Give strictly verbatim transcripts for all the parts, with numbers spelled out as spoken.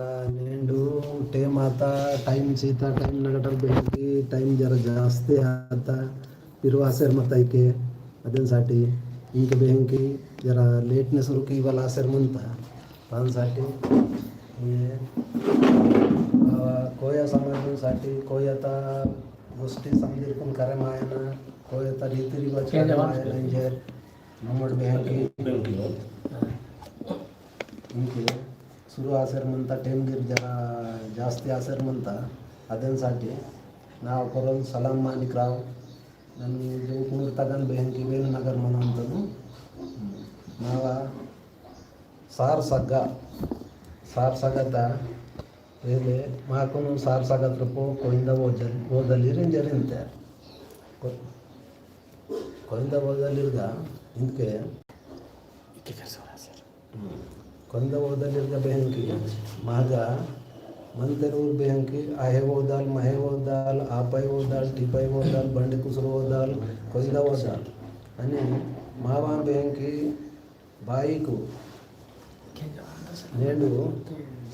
नेंडु time आता, time सीता, time नगटल बेहंकी time जरा जास्ती आता, पिरवासेर मत्ता इके, अदेन साटी, इंके बेहंकी जरा late ने सुरु कीवाल आसेर मंता, तान साटी, ये, आ, कोया समाजन साटी, कोया ता गोष्टी समदीरकुन करे मायना, कोया ता रीति रिवाज करे मायना इंजेर, नमोड बेहंकी, बेहंकी। इंके सुरु आसेर मंता, time गिर जरा जास्ती आसेर मंता, अदेन साटी ना ओकरन सलाम मानिक राव, नन्ना जो कुंदुर तगन बेहंकी वेल नगर मनंतनु, मावा सार सगा, सार सगा ता, वेले माकुनु सार सगा तरपो कोइंदा ओदल, ओदलिर इंजेर इंतेर। को-, कोइंदा ओदलिरगा इंके। हम्म। कोइंदा ओदलिरगा बेहंकी। महगा मंतेर ऊर बेहंकी, आहे ओदल, महे ओदल, आपै ओदल, टीपै ओदल, बंडे कुसुर ओदल, कोइंदा ओदल। अनि मावा बेहंकी बाईकु। नेंडु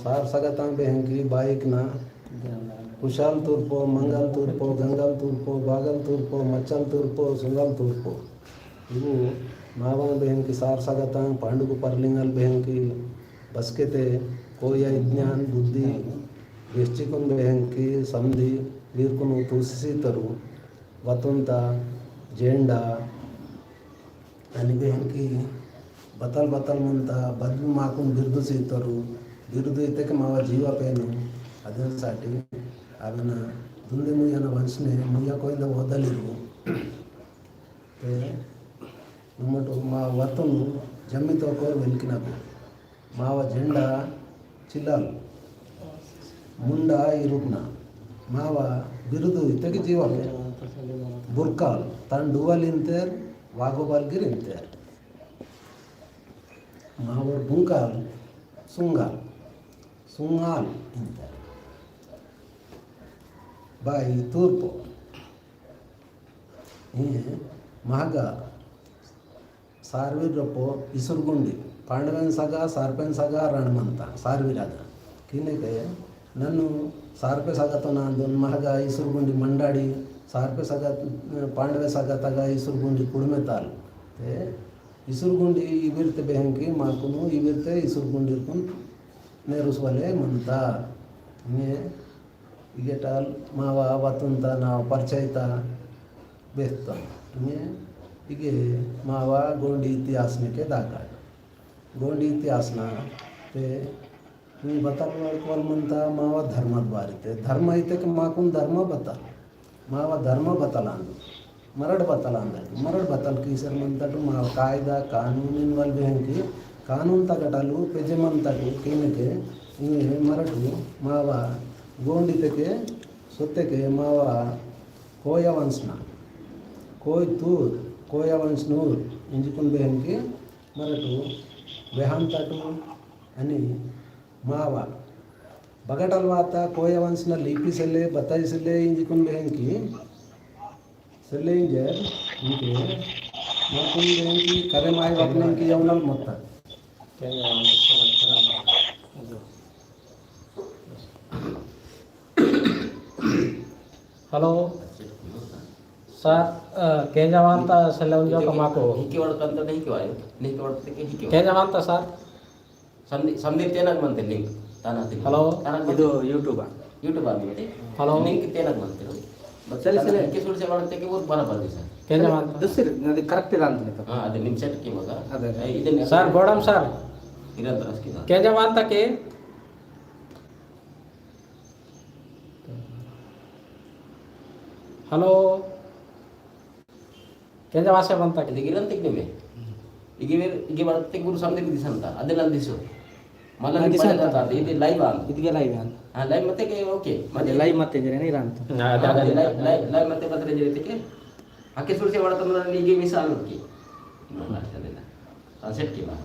सार सगा ता बेहंकी बाईकना कुशाल तूर्पो, मंगल तूर्पो, गंगल तूर्पो, बागल तूर्पो, मच्चल तूर्पो, सुंगल तूर्पो। इवु मावा बेहंकी सार सगा ता पंडुगु परलिंगल बेहंकी बसकेते कोया इज्ञान बुद्धि वेस्चिकुन बेहंकी समदी वीरकुनु तूसिसीतरु। वतुन्ता जेंडा अनि बेहंकी बतल बतल मंता बदलु माकुन बिरुदु सीतरु, बिरुदु इत्तेके मावा जीवा पेनु, अदेन साटी, अवेना दुंदे मुयना वंशने, मुया कोइंदा ओदलिरु। ते, नमटु मा वतुनु, जम्मी तोकोर वेलकिनकु। मावा जेंडा चिलाल, मुंडा इरुपना, मावा बिरुदु इत्तेके जीवा पेन, बुरकाल, तान डुवाल इंतेर, वागोबाल गिर इंतेर। मावोर बुंकाल, सुंगाल, सुंगाल इंतेर। बाई तूर्पो। ए, महगा सारवीर रोपो इसुरगुंडी, पांडवेन सगा, सारपेन सगा, रण मंता, सारवीर अगा। किनेके नन्नु सारपे सगा तो नांदुन महगा इसुरगुंडी मंडाड़ी, सारपे सगा, पांडवे सगा तगा इसुरगुंडी कुड़मेताल। ते इसुरगुंडी इबिरते बेहंकी माकुनु, इबिरते इसुरगुंडीरकुन नेरुसवाले मंता। ने इगेटाल मावा वतुन्ता ना परिचयता बेहतन। ने इगे मावा गोंडी इतिहासनेके दाकाड। गोंडी इतिहासना ते मी बतल वड़कवल मंता मावा धर्मद बारिते। धर्म इत्तेके माकुन धर्म बतल। मावा धर्म बतलांदु। मरड़ बतलांदु। मरड़ बतल कीसर मंतटु मावा कायदा, कानून इनवल बेहंकी, कानून तगटलु, पेजे मंतटु, किनेके, इनके मरटु, मावा, गोंडी तेके, सोत्तेके, मावा, कोया वंशना, कोयतूर, कोया वंशनूर, इंजिकुन बेहंकी, मरटु, बेहंतटु, अनि, मावा। बगटल वाता कोया वंशना लिपि सेले, बताई सेले, इंजिकुन बेहंकी। सेले इंजेर, इंके, माकुन बेहंकी, करे माय वतनेंकी यवनल मत्ता। हेलो। सर, अ, केंजा वांता सेले उंजो का माको। हिकी वड़कंता नहीं किवायो, नहीं किवाड़ते के हिकी। केंजा वांता सर। समदी, समदी तेनग मंते link, ताना ते। हेलो। ताना इदु YouTube आ? YouTube आ बेटे। हेलो। Link तेनग मंते रो। बस सेले, ताना सेले। हिकी सुड़ से वाड़ते के वो बराबर दिसा। केंजा वांता? दुसरे, नदी correct दान तो। हाँ, अदे निम set की मगा। अदे, अदे। ए, इदे सर, बोड़म सर। इधर तरस की ना। केंजा वांता के? हेलो। केंजा वासे मंता के? इदे गिरन तिक निमे। इगे वेर, इगे बार तिक गुरु सामने भी दिसंता। अदे नल दिसो। मला हाँ, भी दिसंता। पढ़े जाता, इदे live आन। इदे live आन। हाँ, live मते के, OK। अदे मते live मते जरे नहीं रांत। हाँ, अदे, हाँ, अदे live, live, live मते बतरे जरे तिके। आके सुर से वाला तमरा नहीं, इगे मिसाल की। हाँ, set की बात।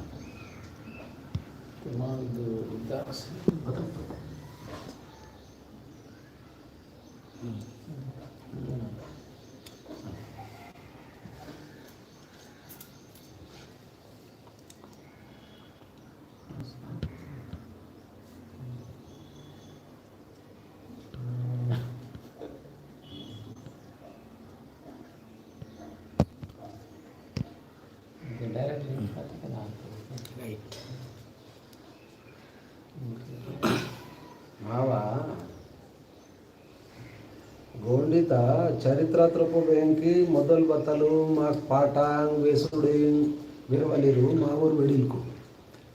गोंडी ता चरित्र त्रपो बेहंकी मोदल बतलु माक पाटांग वेसुडिंग वेहवालिरु मावुर वेडिलकु।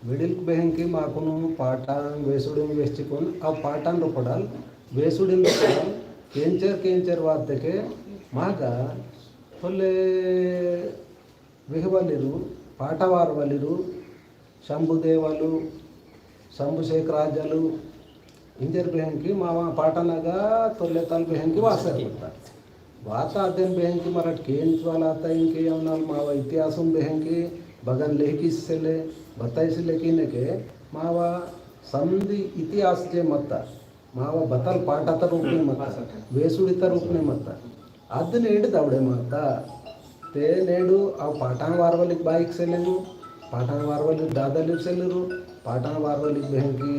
वेडिलकु बेहंकी माकुनु पाटांग वेसुडिंग वेहचिकुन, अव पाटांग रोपडल, वेसुडिंग रोपडल, केंचर केंचर वातेके मागा तोले वेहवालिरु, पाटा वारवालिरु, शंभु देवालु, शंभु शेख राजालु, इंजर बेहंकी मावा पाटानगा तोलेतल बेहंकी वासर बता। वाता अदेन बेहंकी मरट केंच वाला आता इंके यवनाल मावा इतिहासुन बेहंकी बगन लेहकिसेले, बताइसिले किनेके मावा समदी इतिहास जे मत्ता। मावा बतल पाटातर रूपने मत्ता, वेसुड़ीतर रूपने मत्ता। अद नेंड दवड़े मत्ता। ते नेंडु अव पाटान वारवलिक बाईक सेलेंगु, पाटान वारवलिक दादलिक सेलेरु, पाटान वारवलिक बेहंकी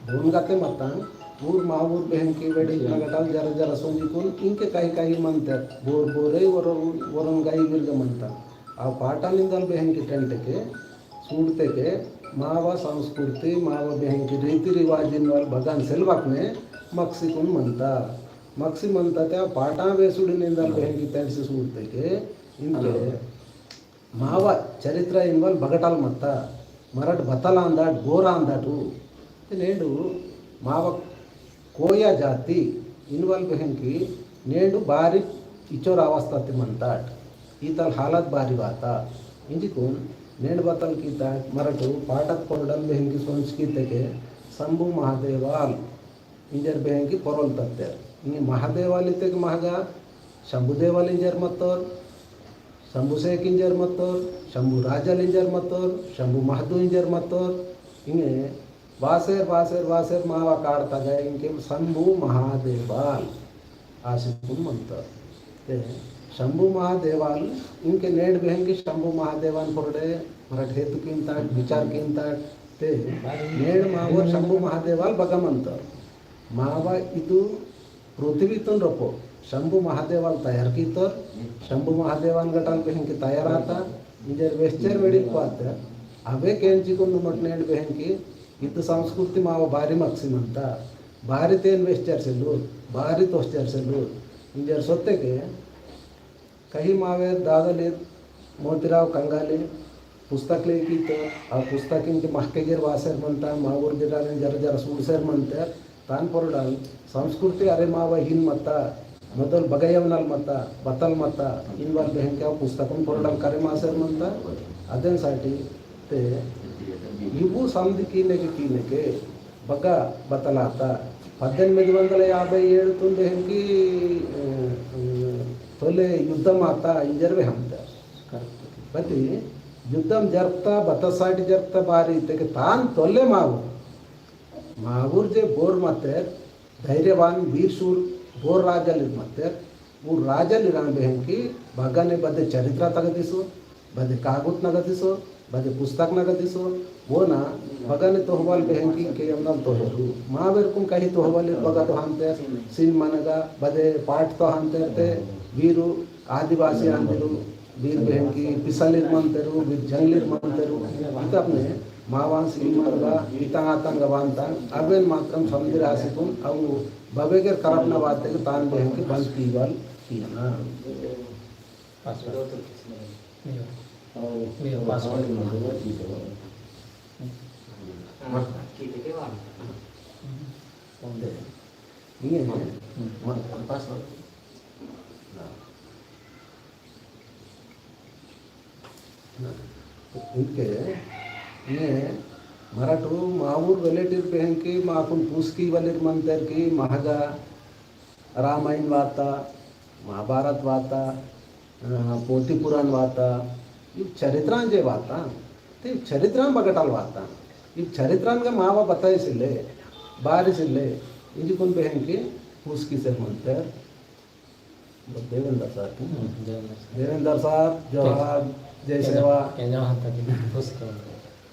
बोन गाते मत्ता, ऊर मावुर बेहंकी वेडिल नगटाल जरा जरा सोंजिकुन, इंके काई काई मनते, बोर बोरे वरन, वरन गाई बिरग मनता। अव पाटान इंदल बेहंकी टेंटेके, सूड़तेके मावा संस्कृति, मावा बेहंकी रीति रिवाजिन वाल बगान सेलवाकने मक्सिकुन मनता। मक्सि मनता ते पाटा वेसुड़ी निंदल बेहंकी तेंडसी सूड़तेके, इंके मावा चरित्र इनवाल बगटाल मत्ता, मरट बतल आंदाट, बोर आंदाटु। ते नेंडु मावा कोया जाति इनवाल बेहंकी नेंडु बारी इचोर अवस्था ते मनताट। ईतल हालत बारी वाता। इंजिकुन नेंड बतल कीताट मरटु पाटत कोरडन बेहंकी सोंच कीतेके शंभु महादेवाल इंजर बेहंकी पोरोल तत्तेर। इंगे महादेवाल इतेके महगा शंभु देवाल इंजर मत्तोर, शंभु शेख इंजर मत्तोर, शंभु राजाल इंजर मत्तोर, शंभु महदू इंजर मत्तोर। इंगे वासेर, वासेर, वासेर मावा काड़ता गया इंके शंभु महादेवाल आसिकुन मंतर। ते शंभु महादेवाल इंके नेंड बेहंकी शंभु महादेवान पोरडे मरट हेतु किंताट, विचार किंताट, ते नेंड मावोर शंभु महादेवाल बगा मंतर। मावा इतु पृथ्वीतुन रोपो शंभु महादेवाल तयार कीतोर, शंभु महादेवान गटाल बेहंकी तयार आता, इंजर वेस्चर वेड़ी क्वात, अबे केंचिकुन नुमट नेंड बेहंकी, इतु संस्कृति मावा बारी मक्सी मंता, बारी तेन वेस्चर सेलूर, बारी तोस्चर सेलूर, इंजर सोत्तेके, कही मावेर दादलिर मोतीराव कंगाली पुस्तक लेकीतोर, आ पुस्तक इंके महकेगेर वासेर मंता, मावुर गिरालिन जरा जरा सूड़सेर मंतेर, तान पोरडल संस्कृति अरे मावा हीन मत्ता, मोदल बगयवनल मत्ता, बतल मत्ता, इनवाल बेहंकी आ पुस्तकन पोरडल करे मासेर मंता, अदेन साटी ते इवु समदी कीनेके कीनेके बगा बतलाता। पद्देनिमिदि वंदल याबई एडुतुन बेहंकी, अ, अ, तोले युद्धम आता इंजर वेहंता। बती युद्धम जरता, बतसाटी जरता बारी इतेके तान तोले मावु। मावुर जे बोर मत्तेर, धैर्यवान, वीर शूर, बोर राजालिर मत्तेर, ऊ राजालिरांग बेहंकी बगाने बदे चरित्र तगदिसो, बदे कागुत नगदिसो, बदे पुस्तक नगदिसो, वो ना बगाने तोहवाल बेहंकी के यमनाल तोहेरु। मावेरकुन कही तोहवाल बगा तोहंतेर, सिनमनगा, बदे पाट तोहंतेर ते, वीरु, आदिवासी आंदिरु, वीर बेहंकी पिसलिर मंतेरु, वीर जंगलिर मंतेरु, इतपने मावांग सिनमनगा, इतंग आतंग वांता, अवेन मात्रम समदिर आसिकुन, अवु बबेगेर करपना वातेके तान बेहंकी बंद कीवाल कीना। इंके, ने, मराठू मावुर वेलेटिर बेहंकी, माकुन पूसकी वलिर मंतेर की, महगा, रामायण वाता, महाभारत वाता, अ, पोथी पुराण वाता, इव चरित्रान जे वाता, ते चरित्रान बगटाल वाता। इव चरित्रान का मावा बताई सिले, बारी सिले, इंजिकुन बेहंकी, पूसकी से मंतेर, देवेंद्र साहब। हम्म, देवेंद्र साहब। देवेंद्र साहब, जोहार, जय सेवा।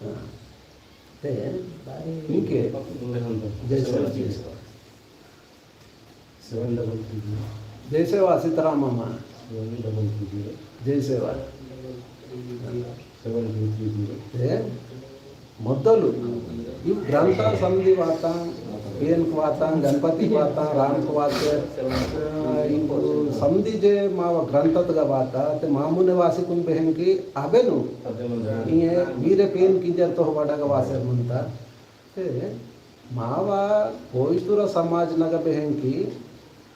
हाँ। ते, इंके, जय सेवा, जय सेवा। जय सेवा सीताराम मामा। जय सेवा। ते, मोदलु, इव ग्रंथ समदी वाता, पेनक वाता, गणपतिक वाता, रामक वाता, अ, इंपु समदी जे मावा ग्रंथतगा वाता, ते मामुने वासीकुन बेहेंकी अबेनु। इंगे वीरे पेनक इंजेर तोहवाड़ागा वासेर मंता। ते मावा कोइतुरा समाजनगा बेहेंकी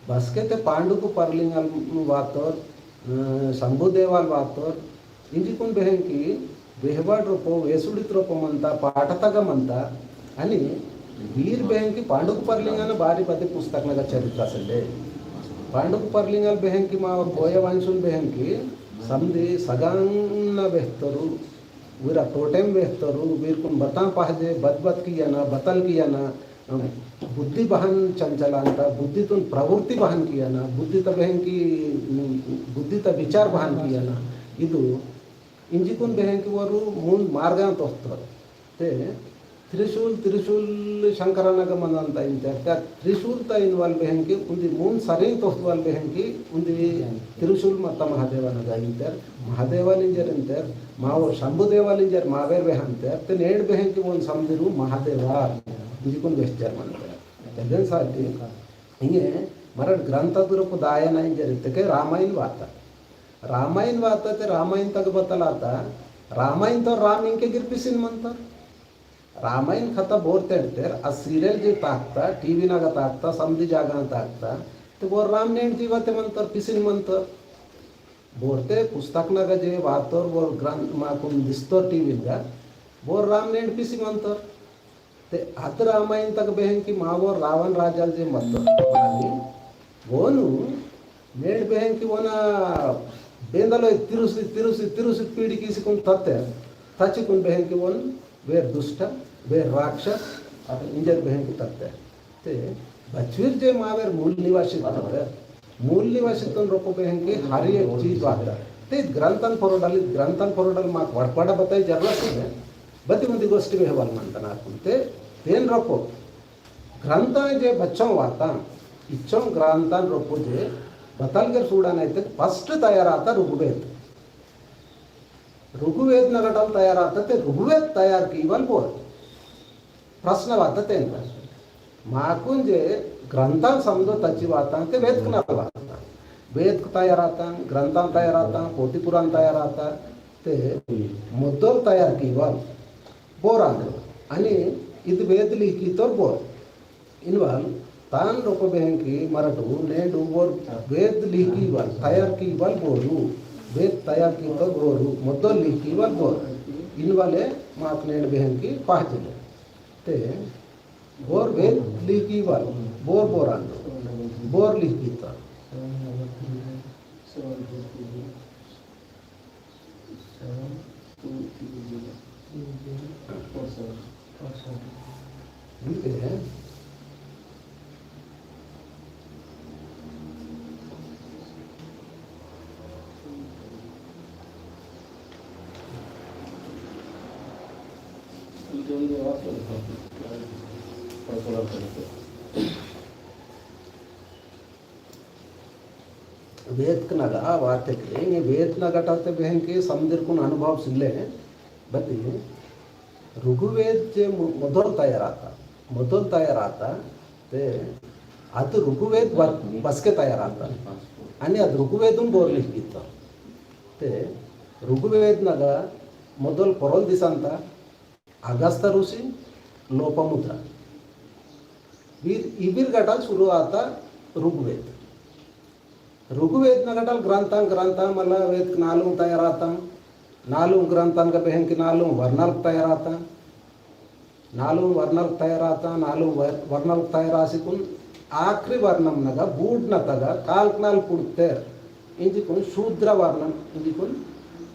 बसके ते पांडुक परलिंगल वातोर, अ, शंभु देवाल वातोर, इंजिकुन बेहेंकी वेहवाड़ रोपो, वेसुड़ित रोपो मंता, पाटतगा मंता, अनि वीर बेहेंकी पांडुक परलिंगन बारी बदे पुस्तकनगा चरित्र सेले। पांडुक परलिंगल बेहेंकी मा बोय वंशुन बेहेंकी समदी सगांगना वेहतोरु, वीरा टोटेम वेहतोरु, वीरकुन बता पहजे, बत बत कियाना, बतल कियाना, बुद्धि बहन चंचलांता, बुद्धितुन प्रवृत्ति बहन कियाना, बुद्धित बेहेंकी, बुद्धित विचार बहन कियाना, इदु इंजिकुन बेहेंकी वरु मुन मार्गान तोहतोर। ते त्रिशूल, त्रिशूल शंकरनगा मनंता इंतेर। ते त्रिशूलत इनवाल बेहेंकी उंदी मुन सरिन तोहतवाल बेहेंकी उंदी त्रिशूल मत्ता महादेवनगा इंतेर। महादेवाल इंजेर इंतेर, मावो शंभु देवाल इंजेर मावेर वेहंतेर। ते नेंड बेहेंकी वोन समदिरु महादेवाल इंजिकुन वेहचर मंतेर। तेदेन साटी इंगे मरट ग्रंथतुरपु दायना इंजेर इत्तेके रामायण वाता। रामायण वाता ते रामायणतगा बतल आता, रामायणतो राम इंके गिर पिसिन मंतोर। रामायण कथा बोर तेंडतेर, आ serial जे ताकता, TV नगा ताकता, समदी जागा ताकता, ते बोर राम नेंड जीवते मंतोर, पिसिन मंतोर। बोरते पुस्तकनगा जे वातोर, बोर ग्रंथ माकुन दिस्तोर TV नगा, बोर राम नेंड पिसि मंतोर। ते अद रामायणतगा बेहेंकी मावोर रावण राजाल जे मत्तोर। मानी वोनु नेंड बेहेंकी वोना बेंदलो तिरुसी, तिरुसी, तिरुसी पीड़ी कीसीकुन तत्तेर। तच्चिकुन बेहेंकी वोन वेर दुष्ट, वेर राक्षस, इंजेर बेहेंकी तत्तेर। ते बचवीर जे मावेर मूल निवासी तत्तेर। मूल निवासीतुन रोपो बेहेंकी हर एक चीज वाता। ते ग्रंथन पोरोडल, ग्रंथन पोरोडल माक वड़पड़ा बताई जरूरत है। बती उंदी गोष्ठी वेहवाल मंता नाकुन ते, तेन रोपो। ग्रंथन जे बच्चों वाता, इच्चों ग्रंथन रोपो जे, बतल गर सूड़ाना इत्ते first तैयार आता ऋग्वेद। ऋग्वेद नगटल तैयार आता ते ऋग्वेद तैयार कीवाल बोर। प्रश्न वाता तेन पर। माकुन जे ग्रंथन समदो तच्ची वाता ते वेदक नल वाता। वेदक तैयार आता, ग्रंथन तैयार आता, पोती पुराण तैयार आता, ते मोद्दोल तैयार कीवाल बोर आंदो। अनि इद वेद लिहि कीतोर बोर। इनवाल तान रोपो बेहेंकी मरटु नेंडु बोर वेद लिहि कीवाल, तैयार कीवाल बोरु। वेद तैयार कीतोर बोरु, मोद्दोल लिहि कीवाल बोर। इनवाले माक नेंड बेहेंकी पाहजिले। ते बोर वेद लिहि कीवाल, बोर बोर आंदो, बोर लिहि कीतोर। ठीक है। वेदक नगा वातेके, इंगे वेद नगटते बेहेंकी समदिरकुन अनुभव सिल्ले, बती ऋग्वेद जे मो-, मोदल तैयार आता, मोदल तैयार आता, ते अद ऋग्वेद ब-, बसके तैयार आता। अनि अद ऋग्वेदुन बोर लिहि कीतोर। ते ऋग्वेद नगा मोदल पोरोल दिसंता, अगस्त्य ऋषि, लोपामुद्रा। वीर, इवीर गटल शुरू आता ऋग्वेद। ऋग्वेद नगटल ग्रंथन, ग्रंथन मला वेदक नालुंग तैयार आता। नालुंग ग्रंथनगा बेहेंकी नालुंग वर्णल तैयार आता। नालुंग वर्णल तैयार आता, नालुंग वर-, वर्णल तैयार आसीकुन आखिरी वर्णम नगा बूडनतगा काल्कनाल पुड़तेर। इंजिकुन शूद्र वर्णम, इंजिकुन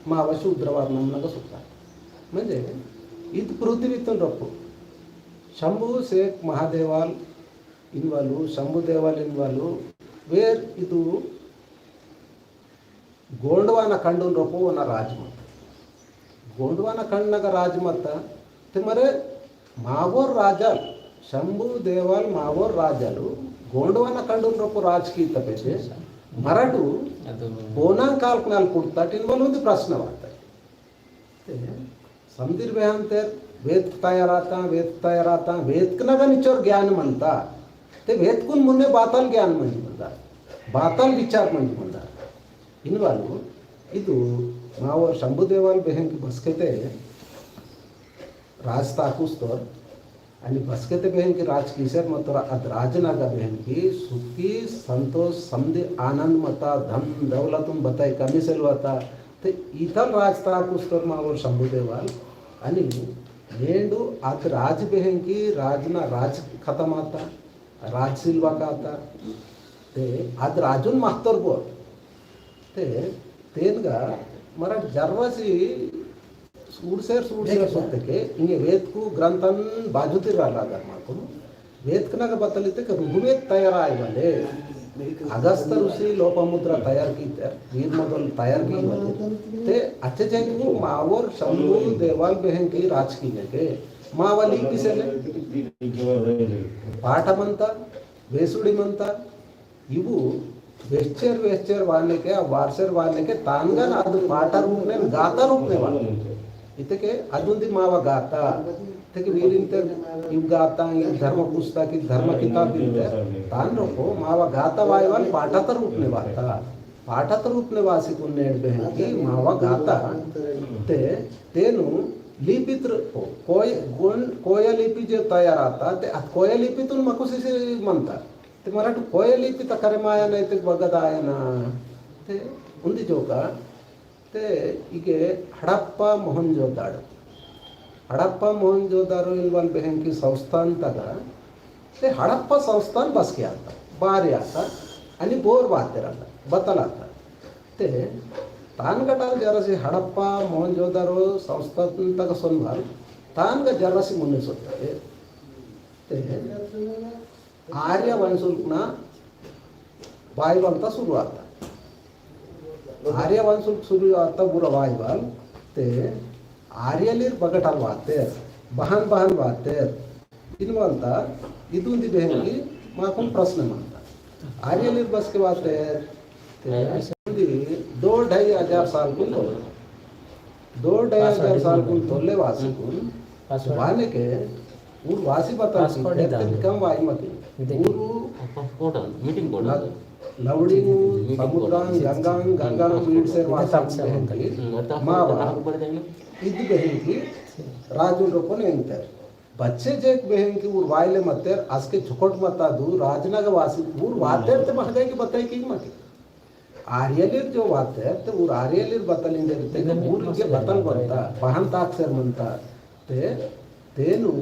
मावा शूद्र वर्णम नगा सुता। म्हणजे इद पृथ्वीतुन रोपो। शंभु शेख महादेवाल इनवालु, शंभु देवाल इनवालु, वेर इदु गोंडवाना खंडुन रोपो ओना राज मत्ता। गोंडवाना खंडनगा राज मत्ता। ते मरे मावोर राजाल, शंभु देवाल मावोर राजालु, गोंडवाना खंडुन रोपो राज कीता पेजे, मरटु बोना काल्कनाल पुड़ता, इनवाल उंदी प्रश्न वाता। ते समदिर वेहंतेर, वेदक तयार आता, वेदक तयार आता, वेदक नगा निचोर ज्ञान मंता। ते वेदकुन मुन्ने बातल ज्ञान मंजी मंदा, बातल विचार मंजी मंदा। इनवालु इदु मावोर शंभु देवाल बेहेंकी बसकेते राज ताकुस्तोर, अनि बसकेते बेहेंकी राज कीसेर मतोर अद राजनगा बेहेंकी सुखी संतोष समदी आनंद मता, धन दौलतुन बताई कमी सेलवाता। ते इतल राज ताकुस्तोर मावोर शंभु देवाल। अनि नेंडु अद राज बेहेंकी राजना राज खतम आता, राज सिलवाका आता। ते अद राजुन महतोर बोर ते तेनगा मरा जर्रासी सूड़सेर सूड़सेर सोत्तेके इंगे वेदकु ग्रंथन बाजुतिरा लागा माकुन। वेदकनगा बतल इत्तेके ऋग्वेद तयार आयवाले, अगस्त ऋषि लोपामुद्रा तयार कीतेर, वीर मोदल तयार कीवाले। ते अच्छे चेंकु मावोर शंभु देवाल बेहेंकी राज कीनेके मावा लिपि सेले, पाठ मंता, वेसुड़ी मंता, इवु वेहचेर वेहचेर वानेके, आ वारसेर वानेके, तानगन अदु पाटा रूपने, गाता रूपने वाले। इत्तेके अदुंदी मावा गाता। इत्तेके वीरिंतेर इवु गाता, इवु धर्म पुस्तक, इवु धर्म किताब इंतेर, तान रोपो, मावा गाता वायवाल पाटातर रूपने वाता। पाटातर रूपने वासीकुन नेंड बेहेंकी मावा गाता। ते, तेनु लिपित रोपो, कोय, गोंड, कोया लिपि जे तयार आता, ते अद कोया लिपितुन मकुसिसी मंता। ते मराठु कोया लिपित करे मायना इत्तेके बगदायना। ते उंदी जोका, ते इगे हड़प्पा मोहनजोदड़ो। हड़प्पा मोहनजोदड़ो इनवाल बेहेंकी संस्थान तगा, ते हड़प्पा संस्थान बसके आता, बारी आता, अनि बोर बातेर आता, बतल आता। ते तान गटाल जरासी हड़प्पा मोहनजोदड़ो संस्थान तगा सोनवाल, तानगा जरासी मुन्ने सोत्ता। ते आर्य वंशुलकुना वायवालता सुरु आता। आर्य वंशुल सुरु आता बुरा वायवाल ते आर्यलिर बगटाल वातेर, बहन बहन वातेर। इनवालता इदुंदी बेहेंकी माकुन प्रश्न मंता। आर्यलिर बसके वातेर ते उंदी दो ढाई हजार सालकुन दो ढाई हजार सालकुन तोल्ले वासीकुन वानेके ऊर वासी बतल की कम वाई मती। ऊर लवड़िंग, समुद्रांग, गंगांग, गंगांग वीड़सेर वासी बेहेंकी मावा इद बेहेंकी राजुन रोपो नेंतेर। बच्चे जेक बेहेंकी ऊर वायले मतेर, असके चोकोट मतादु राजनगा वासी ऊर वातेर ते महगाई की बताई की मती। आर्यलिर जो वातेर ते ऊर आर्यलिर बतल इंजेर ते ऊर इगे बतल बनता, बहन ताकसेर मंता। ते तेनु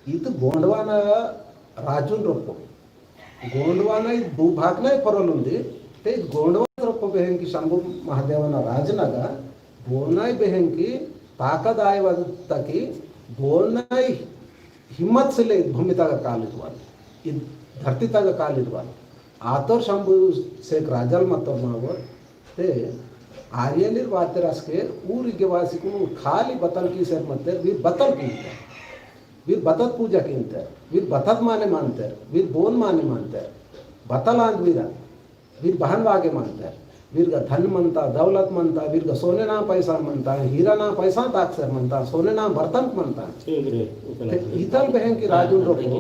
इद गोंडवाना राजुन रोपो। गोंडवाना इद भूभागना ही फरल उंदी। ते इद गोंडवाना रोपो बेहेंकी शंभु महादेवना राजनगा बोनाई बेहेंकी ताकत आयवाल ताकि बोनाई हिम्मत सिले इद भूमि तगा कालिरवाल, इद धरती तगा कालिरवाल। आतोर शंभु शेख राजाल मतोर मावोर ते आर्यलिर वातेर असके ऊर इगे वासीकुन खाली बतल कीसेर मतेर, वीर बतल कींतेर, वीर बतत पूजा कींतेर, वीर बतत माने मानतेर, वीर बोन माने मानतेर, बतल आंद वीरा। वीर बहन वागे मंतेर, वीरगा धन मंता, दौलत मंता, वीरगा सोनेना पैसा मंता, हीराना पैसा ताकसेर मंता, सोनेना बर्तन मंता। ते इतल बेहेंकी राजुन रोपो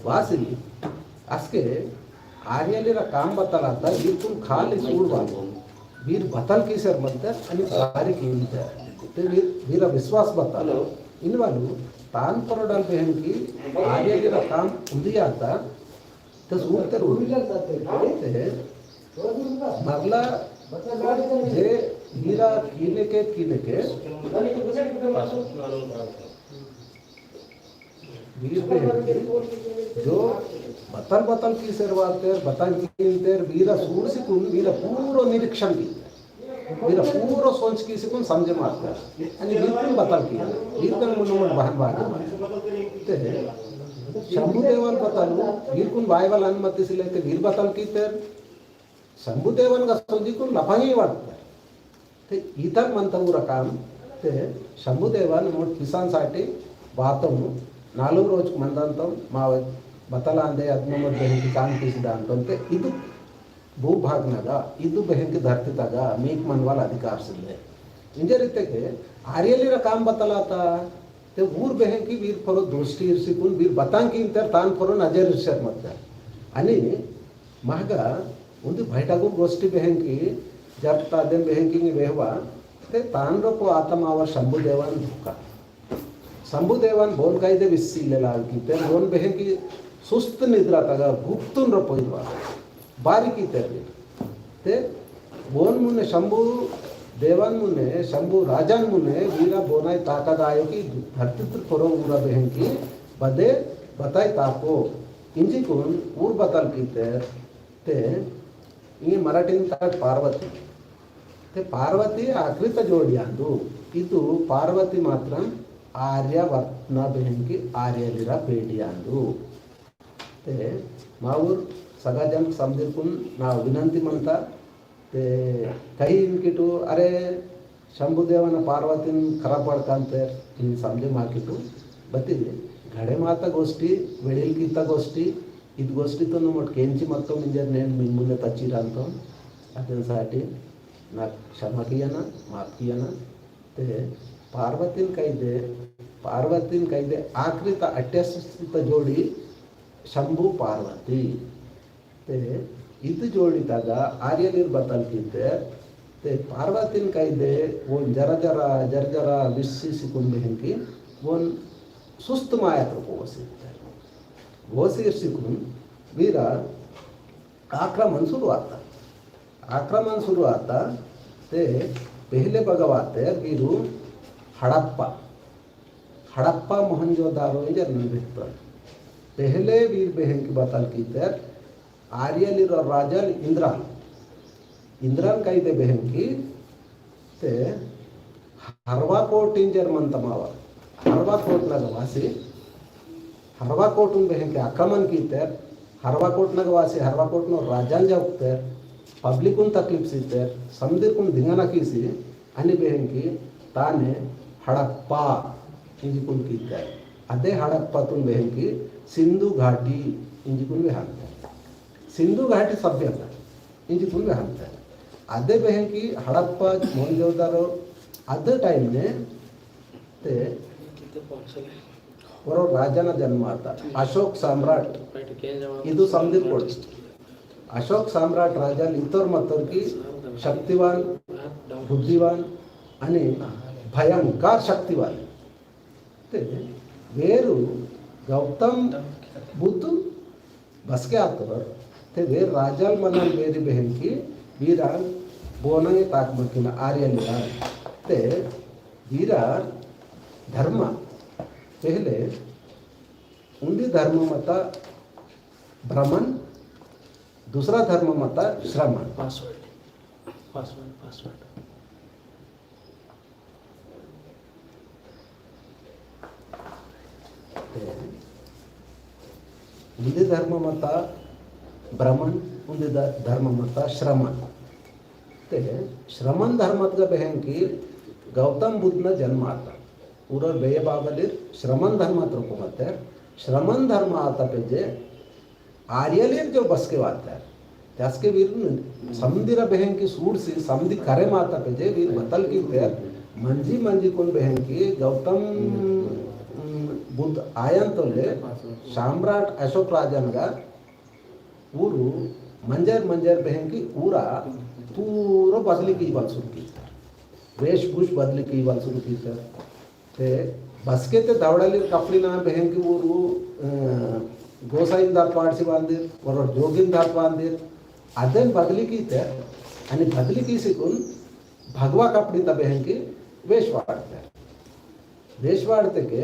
वासिली। असके आर्यलिरा काम बतल आता, वीरकुन खाली सूड़वाल। वीर बतल कीसेर मंतेर, अनि बारी कींतेर। ते वीर, वीरा विश्वास बतल। इनवालु तान पोरोडाल बेहेंकी आर्यलिरा काम उंदी आता, ते सूड़तेर उंदी। ते मरला जे हीरा कीनेके, कीनेके वीर बेहेंकी जो बतल बतल कीसेर वातेर, बतल कींतेर, वीरा सूड़सीकुन, वीरा पूरो निरीक्षण की वीर पूरो सोंच कीसीकुन समझे मारतेर। अनि वीरकुन बतल कींतेर। वीरकुन मुन्ने मुन्ने बहन बागे। ते शंभु देवाल बतल, वीरकुन वायवाल अनुमति सिले ते वीर बतल कींतेर। शंभु देवानगा सोंजिकुन लफंगी वाटतेर। ते इतल मंता ऊरा काम। ते शंभु देवान मोट किसान साटी बातोम, नालुंग रोजकु मंदांतोम, मा बतल आंदे अद मोट बेहेंकी काम कीसीदांतोम। ते इद भूभागनगा, इद बेहेंकी धरती तगा, मीक मनवाल अधिकार सिले। इंजेर इत्तेके, आर्यलिरा काम बतल आता, ते ऊर बेहेंकी वीर फरो दृष्टि इरसिकुन वीर बतांकी इंतेर तान फरो नजर इरसेर मत्तेर। अनि महगा उंदी बैठकुर गोष्ठी बेहेंकी जब तादेन बेहेंकी नी बेहवा, ते तान रोको आत्मा वर शंभु देवान भूका। शंभु देवान बोन कायदे विस्सी ले लाग की, ते बोन बेहेंकी सुस्त निद्रा तगा गुप्तुन रोपो इरवा। बारी की तेरली। ते बोन मुने शंभु देवान मुने, शंभु राजान मुने, वीरा बोनाई ताकद आयो की धरती तर फरो ऊरा बेहेंकी बदे बताई ताको। इंजिकुन ऊर बतल की तेर, ते इंगे मराठीन ताकद पार्वती। ते पार्वती आखिरी त जोड़ी आंदु। इतु पार्वती मात्रम आर्यवर्तना बेहेंकी आर्यलिरा बेड़ी आंदु। ते मावुर सगा जन समदिरकुन ना विनंती मंता। ते कही इनकिटु, अरे, शंभुदेवन पार्वतीन खराब पड़कांतेर, इन समदे माकिटु। बती, घड़े माता गोष्ठी, वेड़िल कीता गोष्ठी, इद गोष्ठी तो नमोट केंची मत्तो मिंजर नेन मिमुने तच्ची रांतो। अदेन साटी, ना क्षमा किया ना, माफ किया ना। ते पार्वतीन कैदे, पार्वतीन कैदे आखिरी ता अट्ठाईस ता जोड़ी शंभु पार्वती। ते इद जोड़ी तगा आर्यलिर बतल कीते, ते पार्वतीन कैदे वो जरा जरा, जरा जरा विश्सी सिकुन बेहेंकी, वो सुस्त माया तो को वसीर। वसीर सिकुन, वीरा आक्रमण शुरू आता। आक्रमण शुरू आता, ते पहले बगवाते वीरू हड़प्पा, हड़प्पा मोहनजोदारो इंजर नंदित्तर। पहले वीर बेहेंकी बतल कीते, आर्यलिरो राजल इंद्रान, इंद्रान कैदे बेहेंकी, ते हरवा कोट इंजर मंतमावा। हरवा कोट नग वासी, हरवा कोटुन बेहेंकी आक्रमण कीतेर, हरवा कोट नग वासी, हरवा कोटनो राजान जौकतेर, public उन तकलीफ सीतेर, समदिरकुन दिंगाना कीसी, अनि बेहेंकी ताने हड़प्पा इंजिकुन कीतेर। अदे हड़प्पातुन बेहेंकी सिंधु घाटी इंजिकुन बेहंतेर। सिंधु घाटी सभ्यता इंजिकुन बेहंतेर। अदे बेहेंकी हड़प्पा मोहनजोदड़ो अदे time ने ते ओरो राजाना जन्म आता। अशोक सम्राट इदु समदिर कोड। अशोक सम्राट राजाल इत्तोर मत्तोर की शक्तिवान, बुद्धिवान अनि भयंकर शक्तिवान। ते वेरु गौतम बुद्ध बसके आतोर, ते वेर राजाल मनल वेरी बेहेंकी वीरान बोनंगे ताक मकिन आर्यलिरा। ते वीरा धर्म पहले उंदी धर्म मता ब्राह्मण, दूसरा धर्म मता श्रमण। Password, password, password। ते उंदी धर्म मता ब्राह्मण, उंदी ध-, धर्म मता श्रमण। ते श्रमण धर्मतगा बेहेंकी गौतम बुद्धना जन्म आता। उरर बेये बाबलिर श्रमण धर्मत रोको मत्तेर, श्रमण धर्म आता पेजे आर्यलिर जो बसके वातेर। ते असके वीर समदिरा बेहेंकी सूड़सी, समदि करे माता पेजे वीर बतल कीतेर, मंजी मंजीकुन बेहेंकी गौतम, उम, बुद्ध आयन तोले सम्राट अशोक राजानगा ऊरु मंजर मंजर बेहेंकी ऊरा पूरो बदली कीवाल शुरू कीतेर। वेशभूष बदली कीवाल शुरू कीतेर। ते बसके ते दवड़ालिर कपड़िना बेहेंकी ऊरु, अ, गोसाइन दात वाड़सी वांदिर, ओरोर जोगिन दात वांदिर, अदेन बदली कीतेर, अनि बदली कीसीकुन भगवा कपड़िता बेहेंकी वेश वाड़तेर। वेश वाड़तेके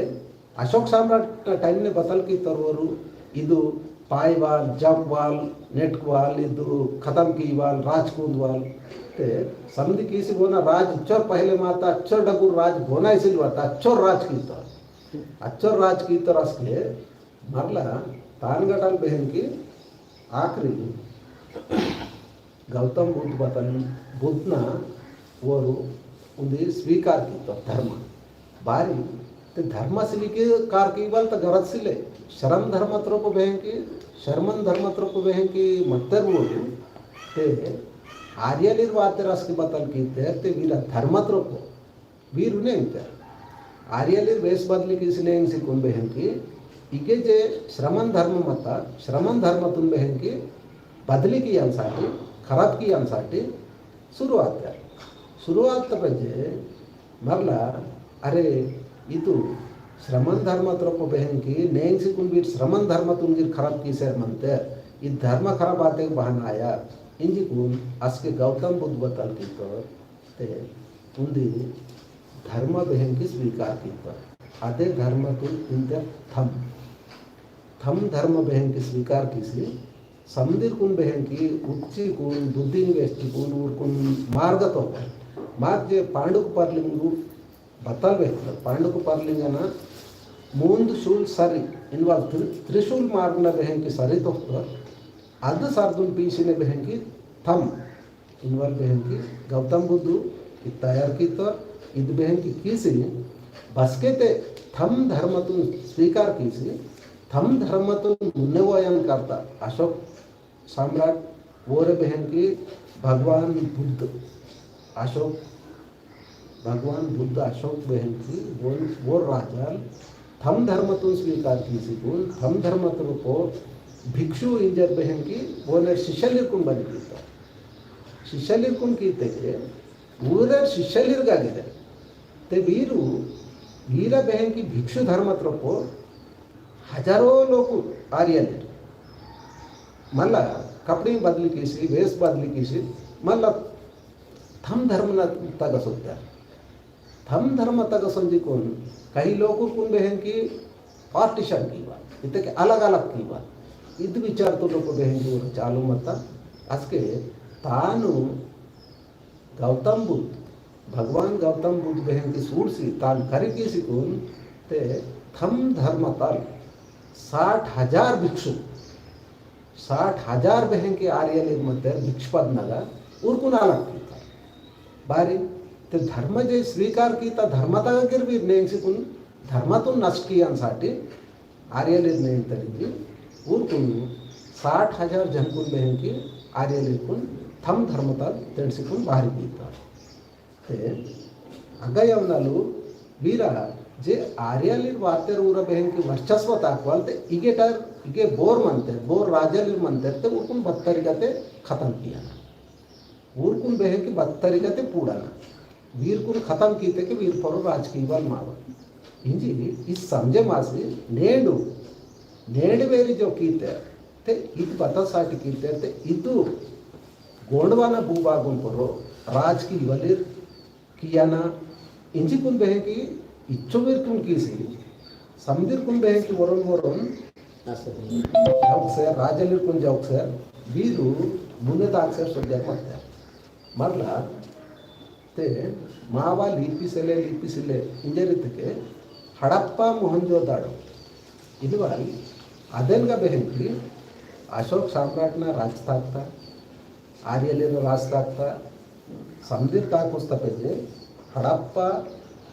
अशोक सम्राट time ने बतल कीतोर ओरु, इदु पायवाल, जपवाल, नेटकवाल, इदु खतम कीवाल, राज कूदवाल। ते समदि कीसी बोना राज अच्चोर पहले माता, अच्चोर डगुर राज बोना इसिल वाता, अच्चोर राज कीतोर। अच्चोर राज कीतोर असके, मरला तान गटल बेहेंकी आखिरी गौतम बुद्ध बतल, बुद्धना ओरु उंदी स्वीकार कीतोर धर्म। बारी ते धर्म सिलिके कार कीवाल त गरज सिले। श्रम धर्मत रोको बेहेंकी, श्रमण धर्मत रोको बेहेंकी मत्तेर ओरु। ते आर्यलिर वातेर असके बतल कीतेर ते वीरा धर्मत रोको। वीरुने इंतेर। आर्यलिर वेस बदली किसी नेंगसी कुन बेहेंकी, इगे जे श्रमण धर्म मत्ता, श्रमण धर्मतुन बेहेंकी बदली कियान साटी, खराब कियान साटी शुरुआत कर। शुरुआत तपजे मरला, अरे, इतु श्रमण धर्म तरफ बेहेंकी नेंगसी कुन बीर श्रमण धर्मतुन गिर खराब किसेर मनते, इ धर्म खराब आतेक बहाना आया। इंजी कुन असके गौतम बुद्ध बतल कितोर ते उंदी धर्म बेहेंकी स्वीकार कित्ता। अदे धर्मतुन इंदर थम, थम धर्म बेहेंकी स्वीकार किसी, समदिरकुन बेहेंकी उच्चीकुन, दुद्दीन वेस्टिकुन, उरकुन मार्गतो। मार्ग जे पांडुक परलिंगु बतल वेहतल। पांडुक परलिंगना मूंद शूल सरी, इनवाल त्रि-, त्रिशूल मार्गना बेहेंकी सरी तोहतोर। अद सरदुन पीसिने बेहेंकी थम इनवाल बेहेंकी गौतम बुद्धु इद तैयार कित्तोर, इद बेहेंकी किसी, बसके ते थम धर्मतुन स्वीकार किसी, थम धर्मतुन मुन्ने वोयन करता अशोक सम्राट, वोरे बेहेंकी भगवान बुद्ध, अशोक भगवान बुद्ध अशोक बेहेंकी वोन, वोर राजाल थम धर्मतुन स्वीकार किसी कुन, थम धर्मतुन को भिक्षु इंजर बेहेंकी वोने शिष्यलिरकुन बनि कित्ता। शिष्यलिरकुन कित्तेके, वोरे शिष्यलिरगा गिरे। ते वीरु, वीरा बेहेंकी भिक्षु धर्मतुन को हजारों लोग आर्यलिर। मल्ला कपड़े बदली किसी, वेस बदली किसी, मल्ला थम धर्मना तगा सोत्ता। थम धर्म तगा संजी कुन, कही लोकुरकुन बेहेंकी partition कीवा, इत्तेके अलग-अलग कीवा। इद विचारतुन लोकु बेहेंकी उर चालू मत्ता, असके तानु गौतम बुद्ध, भगवान गौतम बुद्ध बेहेंकी सूड़सी, तान करी किसी कुन, ते थम धर्मतल साठ हजार भिक्षु, साठ हजार बेहेंकी आर्यलिर मत्तेर भिक्षुपद नगा, उरकुन अलग कीता। बारी, ते धर्म जे स्वीकार कीता, धर्म तगा गिर वीर नेंगसी कुन, धर्मतुन नष्ट कियान साटी, आर्यलिर नेंगतेर इंजी, उरकुन साठ हजार जनकुन बेहेंकी आर्यलिरकुन थम धर्मतल तेंडसी कुन बाहरी कीता। ते अग्गा यवनालु वीरा जे आर्यलिर वातेर उरा बेहेंकी वर्चस्व ताकवाल ते इगेटर, इगे बोर मनतेर, बोर राजालिर मनतेर ते उरकुन बत्तरिगा ते खतम कियाना। उरकुन बेहेंकी बत्तरिगा ते पूड़ाना। वीरकुन खतम कीतेके वीर पोरो राज कीवाल मावा। इंजी इस समझे मासी नेंडु, नेंडु वेरी जो कीतेर, ते इद बता साटी कीतेर, ते इदु गोंडवाना भूभागुन पोरो राज कीवालिर कियाना, इंजीकुन बेहेंकी इच्चो वीरकुन कीसी, समदिरकुन बेहेंकी वरोन वरोन जौकसेर, राजालिरकुन जौकसेर, वीरु मुन्ने दाकसेर सोद्यार मत्तेर। मरला ते मावा लिपि सेले, लिपि सिले इंजेरितके हड़प्पा मोहनजोदड़ो। इनवाल अदेनगा बेहेंकी अशोक सम्राटना राज ताकता, आर्यलिर राज ताकता, समदिर ताकुस्ता पेजे, हड़प्पा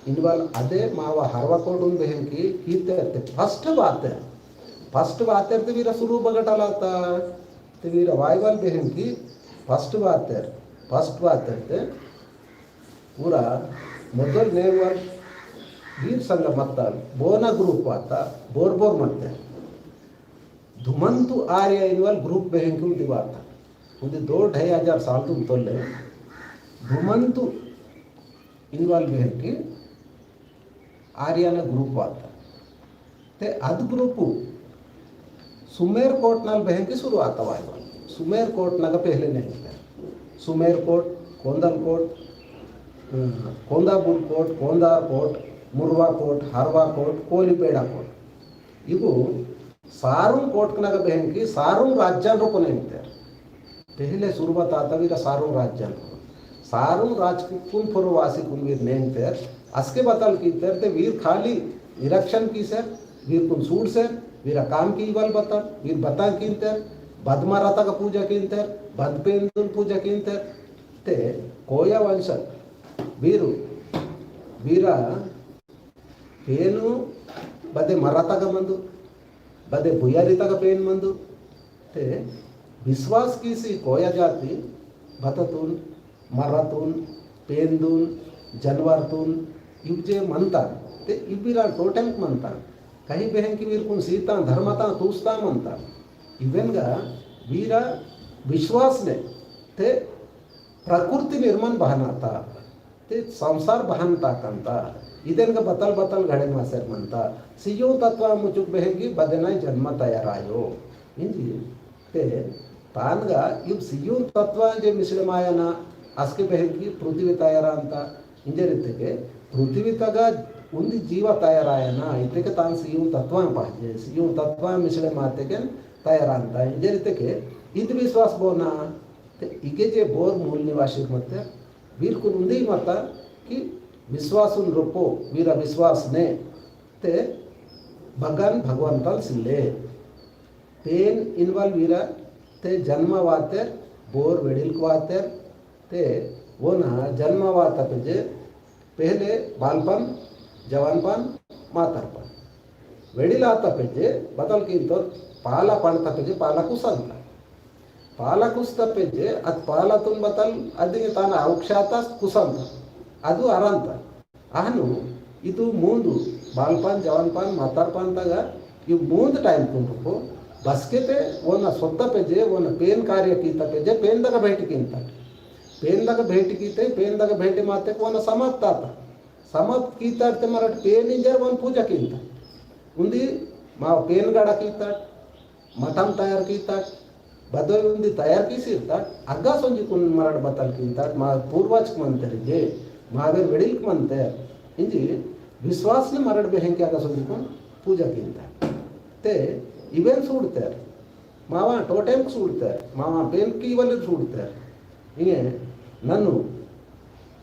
इनवाल अदे मावा हरवा कोडुन बेहेंकी कीतेर ते first वातेर, first वातेर ते वीरा सुरु बगटलाता, ते वीरा वायवाल बेहेंकी first वातेर, first वातेर ते पूरा मोदल नेवाल वीर संग मत्ताल बोना group वाता बोर बोर मत्तेर। धुमंतु आर्य इनवाल group बेहेंकी उंदी वाता। उंदी दो ढाई हजार साल तुम तोले। धुमंतु इनवाल बेहेंकी आर्यना group वाता। ते अद group सुमेर कोटनल बेहेंकी शुरू आता वायवाल। सुमेर कोटनगा पहले नेंगतेर। सुमेर कोट, कोंदल कोट, अ, कोंदाबुल कोट, कोंदार कोट, मुरवा कोट, हरवा कोट, कोलीपेड़ा कोट। इवु सारुंग कोटकनगा बेहेंकी सारुंग राज्यान रोको नेंगतेर। पहले सुरुवात आता वीरा सारुंग राज्यान। सारुंग राजकुन पोरो वासीकुन वीर नेंगतेर, असके बतल कीतेर ते वीर खाली निरीक्षण कीसेर, वीरकुन सूड़सेर, वीरा काम कीवाल बतल, वीर बता कींतेर, बद मर्रातगा पूजा कींतेर, बद पेंदुन पूजा कींतेर, ते कोया वंशल, वीरु, वीरा पेनु बदे मर्रातगा मंदु, बदे बुयारितगा पेन मंदु। ते विश्वास कीसी कोया जाति बततुन, मर्रातुन, पेंदुन, जनवारतुन, इवजे मंता। ते इब वीरा टोटेम मंता। कहीं बेहेंकी वीरकुन सीता धर्मता तूस्ता मंता। इवेन गा वीरा विश्वासने ते प्रकृति निर्माण बहनाता। ते संसार बहनता कंता। इदेन गा बतल बतल घड़े मासेर मंता। सियु तत्व मुचुक बेहेंकी बदे नाई जन्म तयारायो। इंजी ते तानगा इब सियु तत्व जे मिसले मायना असके बेहेंकी पृथ्वी तयारांता। इंजर इत्तेके पृथ्वी तगा उंदी जीव तयारायना इत्तेके तान सियु तत्व पाजे। सियु तत्व मिसले मातेके तयारांता। इंजर इत्तेके इद विश्वास बोना ते इगे जे बोर मूल निवासी मत्ते वीरकुन उंदी मत्ता कि विश्वासुन रोपो वीरा विश्वासने ते बगन भगवंतल सिले। पेन इनवल वीरा ते जन्म वातेर बोर वेडिल्क वातेर ते वोना जन्म वाता पेजे पहले बालपन, जवानपन, मातरपन। वेडिल आता पेजे बतल किंतोर पाला पंडता पेजे पाला कुसंता। पाला कुसता पेजे अद पालातुन बतल अदिंगे ताना अवक्षाता कुसंता। अदु अरंता। अहनु इदु मूंदु बालपन, जवानपन, मातरपन तगा इव मूंदु टाइम कुन रुको बसकेते वोना सोत्ता पेजे, वोना पेन कार्य कीता पेजे, पेन दगा भेंट किंता। पेन दगा भेंट कीते, पेन दगा भेंट माते वोना समाप्त आता। समाप्त कीताडते मरट पेन इंजर वन पूजा कींता। उंदी मा पेन गड़ा कीताड, मठम तयार कीताड, बदोई उंदी तयार कीसिरताड, अग्गा सोंजिकुन मरट बतल कींताड, मा पूर्वजक मंतेर जे, मावेर वेडिल्क मंतेर, इंजी विश्वासने मरट बेहेंकी अग्गा सोंजिकुन पूजा कींताड। ते इवेन सूड़तेर, मावा टोटेम सूड़तेर, मावा पेन कीवल सूड़तेर। इंगे नन्नु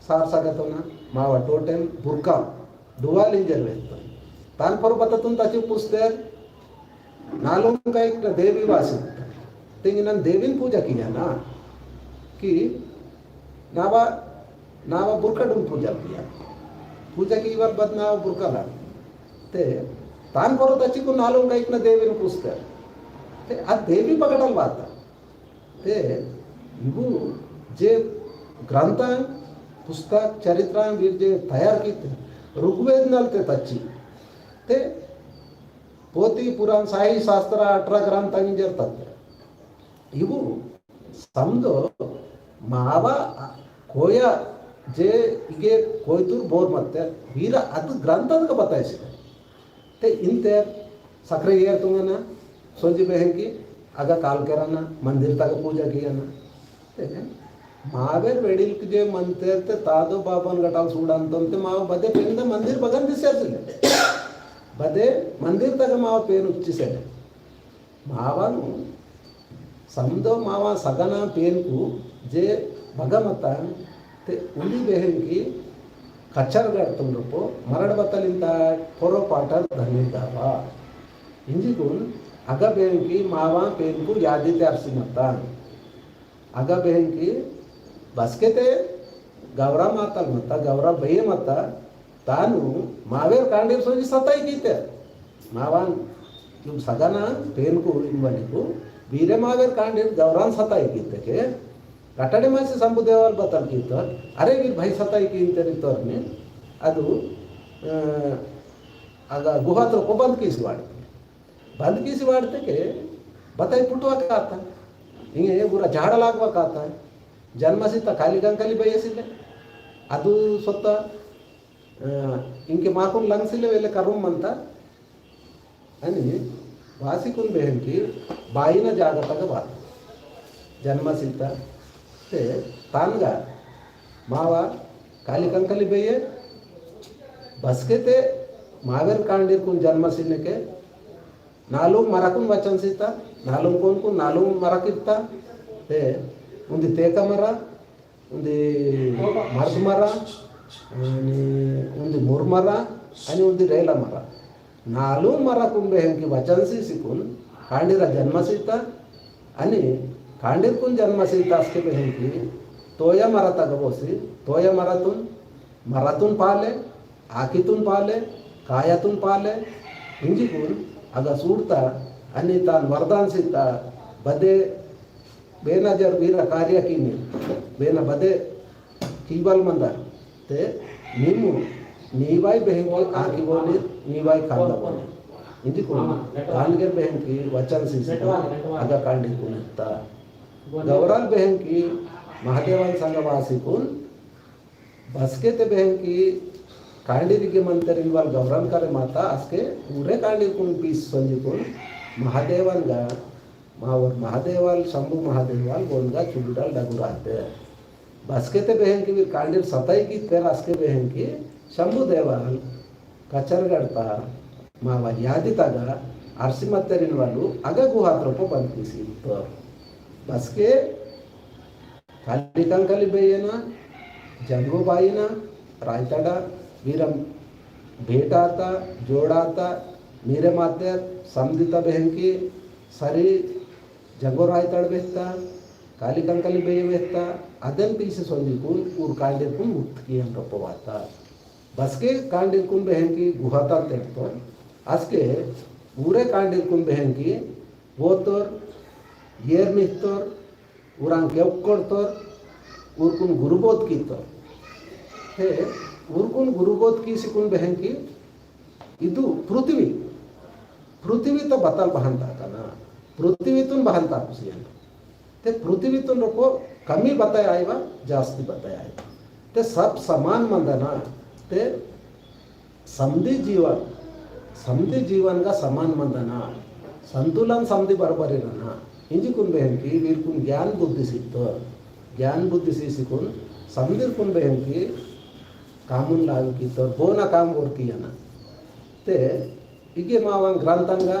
सार सगतोना मावा टोटेम बुरका दुवाल इंजर वेहतोन। तान पर बततुन तची पुस्तेर, नालुंग का एक देवी वासी। तेंगी नन देवीन पूजा कियाना। कि नावा, नावा बुरकाडुन पूजा किया। पूजा कीवल बद नावा बुरका ला। ते तान पर तची को नालुंग का एक देवीन पुस्तेर। ते आ देवी पकड़ल बाता। ते इबु जे ग्रंथां, पुस्तक, चरित्रां वीर जे तयार कीते, ऋग्वेद नलते तच्ची। ते पोती, पुराण, साही, शास्त्र, अठरा ग्रंथां इंजर तत्ते। इबु समदो मावा कोया जे इगे कोयतुर बोर मत्ते, वीर अद ग्रंथां का बताइसी। ते इंतेर सक्रे येर तुंगना, सोंजी बेहेंकी, अगा काल केरना, मंदिर तगा पूजा कियाना। ते मावेर वेडिल्क जे मंतेर ते तादो बाबन गटाल सूड़ांतोन ते माव बदे पेंदा मंदिर बगन दिसेर सिले। बदे मंदिर तगा माव पेन उच्ची सिले। मावानु समदो मावा सगना पेनकु जे बगमता ते उंदी बेहेंकी कच्चर गड़तुन रुपो मरड़ बतल इंता पोरो पाटर धनी दावा। इंजिकुन अगा बेहेंकी मावा पेनकु यादी ते अरसी मता। अगा बेहेंकी बसकेते गौरा मातल मता, गौरा बये मता, तानु मावेर कांडीर सोंजी सताई कीते। मावान तुम सगना पेनकु इनवलिकु, वीरे मावेर कांडीर गौरान सताई कीतेके, कटड़े मासी संबुदेवाल बतल कीतोर, अरे वीर भाई सताई कींतेर इत्तोरने, अदु, अ, अगा गुहातुर को बंद कीसी वाड़। बंद कीसी वाड़तेके, बताई पुटवा काता। इंगे पूरा झाड़ लागवा काता। जन्मसीता काली कंकाली बयेसिले। अदु सोत्ता, अ, इंके माकुन लंगसिले वेले करुम मंता। अनि वासिकुन बेहेंकी बाईना जागतगा बात। जन्मसीता ते तानगा मावा काली कंकाली बये बसकेते मावेर कांडीरकुन जन्मसीनेके नालुंग मरकुन वचन सीता, नालुंग कोनकुन नालुंग मरक इत्ता, ते उंदी तेका मरा, उंदी मर्द मरा, अनि उंदी मुर मरा, अनि उंदी रेला मरा। नालुंग मरकुन बेहेंकी वचन सीसीकुन, कांडीरा जन्म सीता, अनि कांडीरकुन जन्म सीता असके बेहेंकी, तोया मरा तगबोसी, तोया मरातुन, मरातुन पाले, आखितुन पाले, कायातुन पाले, इंजिकुन अगा सूड़ता, अनि तान वरदान सीता, बदे बेना जर वीरा कार्य कीनी, बेना बदे कीवल मंदर, ते नीमु नीवाई बेहेंकी आँखि बोनीर, नीवाई कांदा बोनीर। इंदिकुन कांडगर बेहेंकी वचन सीसी अगा कांडीरकुन एत्ता। गौराल बेहेंकी महादेवन संग वासीकुन बस्केते बेहेंकी कांडीर इगे मंतेर इनवाल गौरान करे माता, अस्के पूरे कांडीरकुन पीस संजीकुन महादेवनगा, मावर महादेवाल, शंभु महादेवाल गोनगा चुडुडाल डगुराते। बस्केते बेहेंकी वीर कांडीर सताई कीतेर अस्के बेहेंकी शंभु देवाल कचरगड़ता मावा यादी तगा अरसी मत्तेर इनवालु अगा गुहात रोपो बंद कीसी इत्तोर। बस्के काली कंकाली बेयेना, जंगो बाईना, रायताड़ा, वीरम भेटाता, जोड़ाता, मीरे मातेर, समदिता बेहेंकी, सरी जंगो रायताड़ बेहता, काली कंकाली बेये बेहता, अदेन पीसी संजीकुन, ऊर कांडीरकुन मुक्त कियन रोपवाता। बस्के कांडीरकुन बेहेंकी गुहाता तेरतोन, अस्के ऊरे कांडीरकुन बेहेंकी वोतोर, येर मिहतोर, उरांग केवक्कोड़तोर, उरकुन गुरुबोध कीतोर। ते उरकुन गुरुबोध कीसीकुन बेहेंकी इदु पृथ्वी, पृथ्वी तो बतल बहंता कना, पृथ्वीतुन बहंता कुसियन। ते पृथ्वीतुन रोको कमी बताय आयवा, जास्ती बताय आयवा। ते सब समान मंदना, ते समदी जीवन, समदी जीवनगा समान मंदना, संतुलन समदी बरोबरी रअना, इंजीकुन बेहेंकी वीरकुन ज्ञान बुद्धि सीतोर, ज्ञान बुद्धि सीसीकुन समदीरकुन बेहेंकी कामुन लागू कीतोर, बोना काम वोर कियना। ते इगे मावा ग्रंथंगा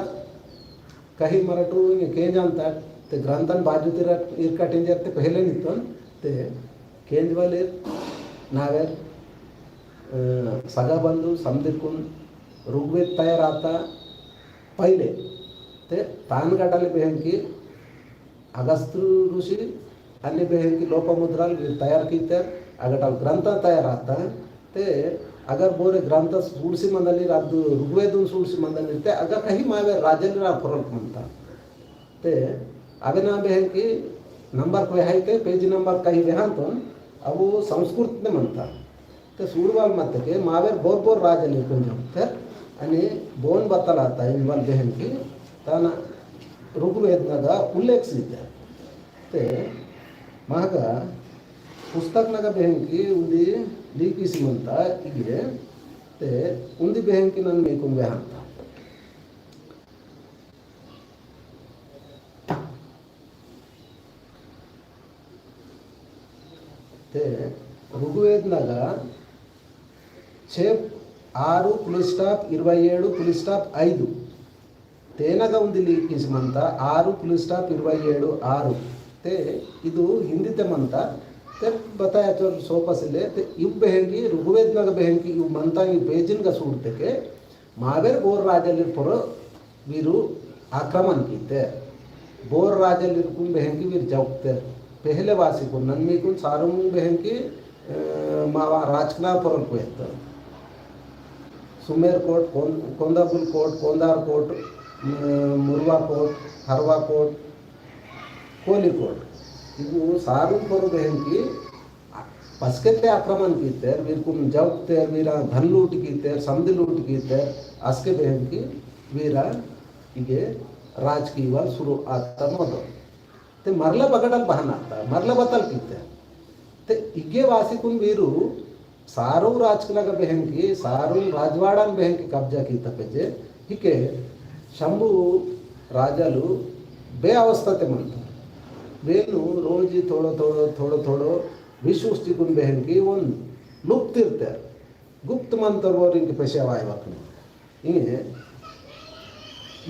कही मरटु इंगे केंजंता, ते ग्रंथन बाजु तीर इरकट इंजेर ते पहले नितोन, ते केंजवालेर नावेर, अ, सगा बंधु समदीरकुन ऋग्वेद तैयार आता पहले, ते तान गटाले बेहेंकी अगस्त्य ऋषि अन्ने बेहेंकी लोपामुद्राल वीर तैयार कीतेर, अगटाल ग्रंथ तैयार आता, ते अगर बोरे ग्रंथ सूड़सी मंदनीर, अद्दु ऋग्वेदुन सूड़सी मंदनीर, ते अगर कही मावे राजलीर आ फरक मंता। ते अबे ना बेहेंकी नंबर कोई है के, पेज नंबर कही बेहंतोन, अबु संस्कृतने मंता। ते सूड़वाल मत्तेके मावेर बोर बोर राजलीरकुन जौकतेर, अनि बोन बतल आता इनवाल बेहेंकी, ताना ऋग्वेद नगा उल्लेख सीतेर। ते महगा पुस्तक नगा बेहेंकी उंदी लीकिसी मंता इगे, ते उंदी बेहेंकी नन मीकुन बेहंता। ते ऋग्वेद नगा छे आरु full stop इरवै एडु full stop ऐदु। तेनगा उंदी लीकिसी मंता आरु full stop इरवै एडु आरु। ते इदु हिंदीते मंता। ते बताया चोर सोपसिले ते इव बेहेंकी ऋग्वेद नगा बेहेंकी इव मंता इव पेजिनगा सूड़तेके मावेर बोर राजलीर पोरो वीरु आक्रमण कीतेर। बोर राजलीरकुन बेहेंकी वीर जौकतेर। पहले वासीकुन नन मीकुन सारुंग बेहेंकी, अ, मावा राजकना पोरोल कुएत्तेर। सुमेर कोट, कों-, कोंदाबुल कोट, कोंदार कोट, अ, मुरवा कोट, हरवा कोट, कोली कोट। इवु सारुंग पोरो बेहेंकी बस्केते आक्रमण कीतेर, वीरकुन जौकतेर, वीरा धन लूट कीतेर, समदी लूट कीतेर, अस्के बेहेंकी वीरा इगे राजकीय वाल शुरू आता मोदो। ते मरला बगडल बहन आता, मरला बतल कीतेर। ते इगे वासीकुन वीरु सारू राजकनगा बेहेंकी, सारू राजवाड़ान बेहेंकी कब्जा कीता पेजे, हिके शंभु राजालु बे अवस्थाते मंता। वेनु रोजी थोड़ो थोड़ो, थोड़ो थोड़ो विश्वस्तिकुन बेहेंकी ओन लुप्त इर्तेर। गुप्त मंतर वोर इंके पेशा वाई वकने। इंगे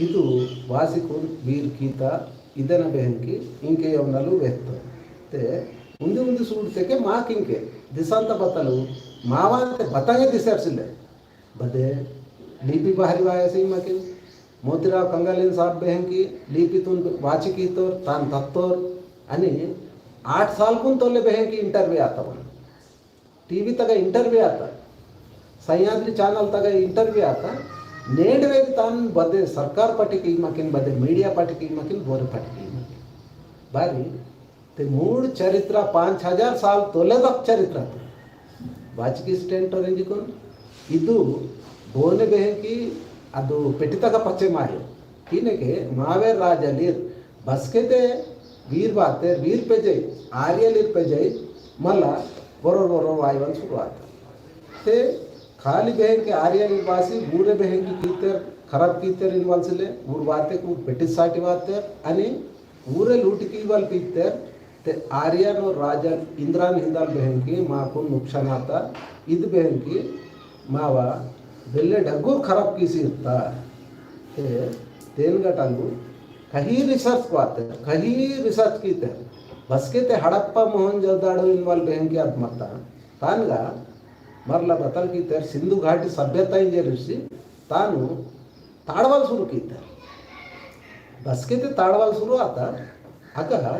इदु वासीकुन वीर कीता इदेना बेहेंकी इंके यवनलु वेहतो। ते उंदी उंदी सूड़तेके माक इंके दिसंता बतलु मावांते बतंगे दिसेर सिले। बदे लिपि बहरी वायसी मकिन मोतीराव कंगालेन साहब बेहेंकी लिपितुन वाची कीतोर, तान तत्तोर, अनि आठ सालकुन तोले बेहेंकी interview आता वन। टीवी तगा interview आता, सह्याद्री channel तगा interview आता, नेंड वेरी तान बदे सरकार पाटीके इमकिन बदे media पाटीके इमकिन बोरे पाटीके इमकिन। बारी ते मूड़ चरित्रा पाँच हजार साल तोलेदक चरित्रा तो। वाचकी स्टेंटोर इंजिकुन, इदु बोने बेहेंकी अदु पेटितगा पच्चे मायो। किनेके मावेर राजालीर बस्केते वीर बातेर, वीर पेजई, आर्यलीर पेजई, मला वरोर वरोर वायवल शुरुआत। ते खाली बेहेंकी आर्यलीर बासी, ऊरे बेहेंकी कीतेर, खराब कीतेर इनवल सिले, ऊर बातेक ऊर पेटित साटी बातेर, अनि ऊरे लूटि कीवल पीतेर, ते आर्यन और राजन इंद्रान हिंदल बेहेंकी माकुन नुकसान आता, इद बेहेंकी मावा बेल्ले डगुर खराब कीसी इत्ता। ते तेन गटलु कही research वातेर, कही research कीतेर। बस्केते हड़प्पा मोहनजोदड़ो इनवल बेहेंकी अद मत्ता। तानगा मरला बतल कीतेर सिंधु घाटी सभ्यता इंजेर इसी तानु ताड़वल शुरू कीतेर। बस्केते ताड़वल शुरू आता, अगा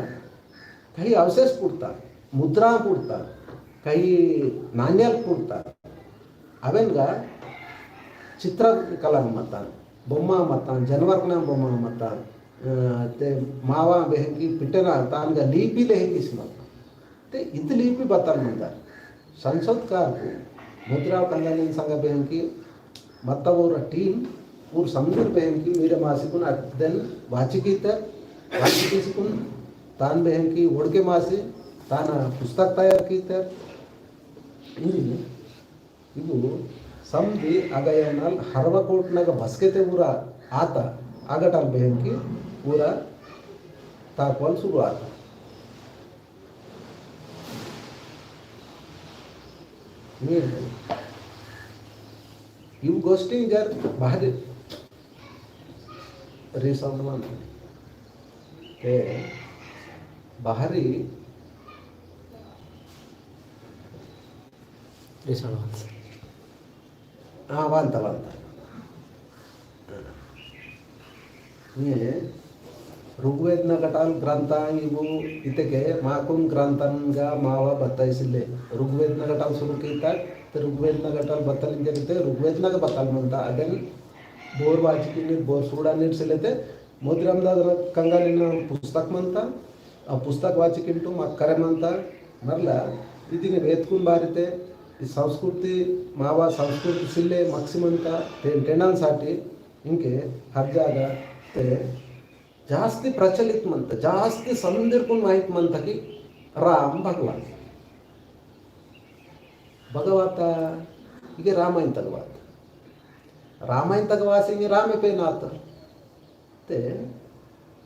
कही अवशेष पुड़ता, मुद्रा पुड़ता, कही नाण्याल पुड़ता। अवेनगा चित्रकला मत्तान, बोम्मा मत्तान, जनवरकना बोम्मा मत्तान, अ, ते मावा बेहेंकी पिटना तानगा लिपि लेहेंकी इस मत्तान। ते इद लिपि बतल मंता। संशोधकारकु मोतीराव कंगालीन संग बेहेंकी मत्ता ओरा team ऊर समदुर बेहेंकी मीरे मासिकुन अदेन वाची कीतेर, वाची कीसिकुन तान बेहेंकी ओड़के मासी तान पुस्तक तैयार कीतेर। इन्ने इबु समदी अगयनल हरवा कोटनगा बस्केते ऊरा आता, अगटल बेहेंकी ऊरा ताकवल शुरू आता। इबु गोष्टी जर बाहरी resound मान ते बाहरी resound मान। आ, वांता, वांता। ये ऋग्वेदना कटाल ग्रंथांग इबु इत्तेके माकुन ग्रंथंगा मावा बत्ताई सिले। ऋग्वेदना कटाल शुरू कीता, ते ऋग्वेदना कटाल बत्तल इंजेर इत्ते, ऋग्वेदना का बत्तल मंता, अदेन बोर वाचिकिन, बोर सूडानिर सिलेते, मोतीराम दादा कंगालीना पुस्तक मंता, आ पुस्तक वाचिकिंटु माक करे मंता, मरला, इदिन वेतकुन बारिते, ई संस्कृति, मावा संस्कृति सिले मक्सी मंता, ते टेंडान साटी, इंके हर जागा ते जास्ती प्रचलित मंता, जास्ती समदिरकुन माहित मंता कि राम भगवान। बगा वाता, इगे रामायण तगा वाता। रामायण तगा वासी इंगे रामे पेन आता। ते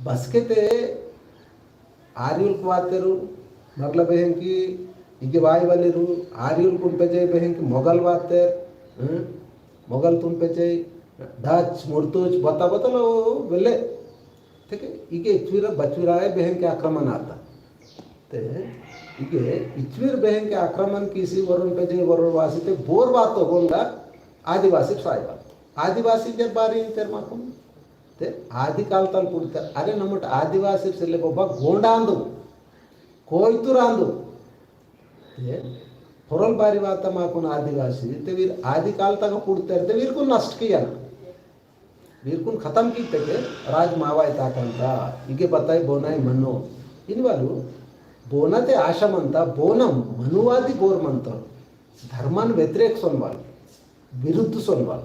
बस्केते आर्युलकु वातेरु, मरला बेहेंकी इगे वाई वालेरु, आर्युलकुन पेजे बेहेंकी मोगल वातेर, हं? मोगलतुन पेजे, डच, मुर्तुज, बता बतलो वेले। ठीक है, इगे इचविरा बचविराय बेहेंकी आक्रमण आता। ते इगे इचविर बेहेंकी आक्रमण कीसी वरुन पेजे वरुन वासी ते बोर वातो गोंडा आदिवासी साहिबा। आदिवासी जब बारी इंतेर माकुन ते आदिकाल तल पुड़तेर। अरे नमट आदिवासी सिले बाबा गोंडांदु, कोयतुरांदु। ते पोरल बारी वाता माकुन आदिवासी, ते वीर आदिकाल तक पुड़तेर, ते वीरकुन नष्ट किया ना। वीरकुन खतम कीतेके राज मावाई ताकंता, इगे बताई बोनाई मनो। इनवालु बोना ते आशा मंता, बोना मनुवादी बोर मंता। धर्मन व्यतिरेक सोनवाल। विरुद्ध सोनवाल।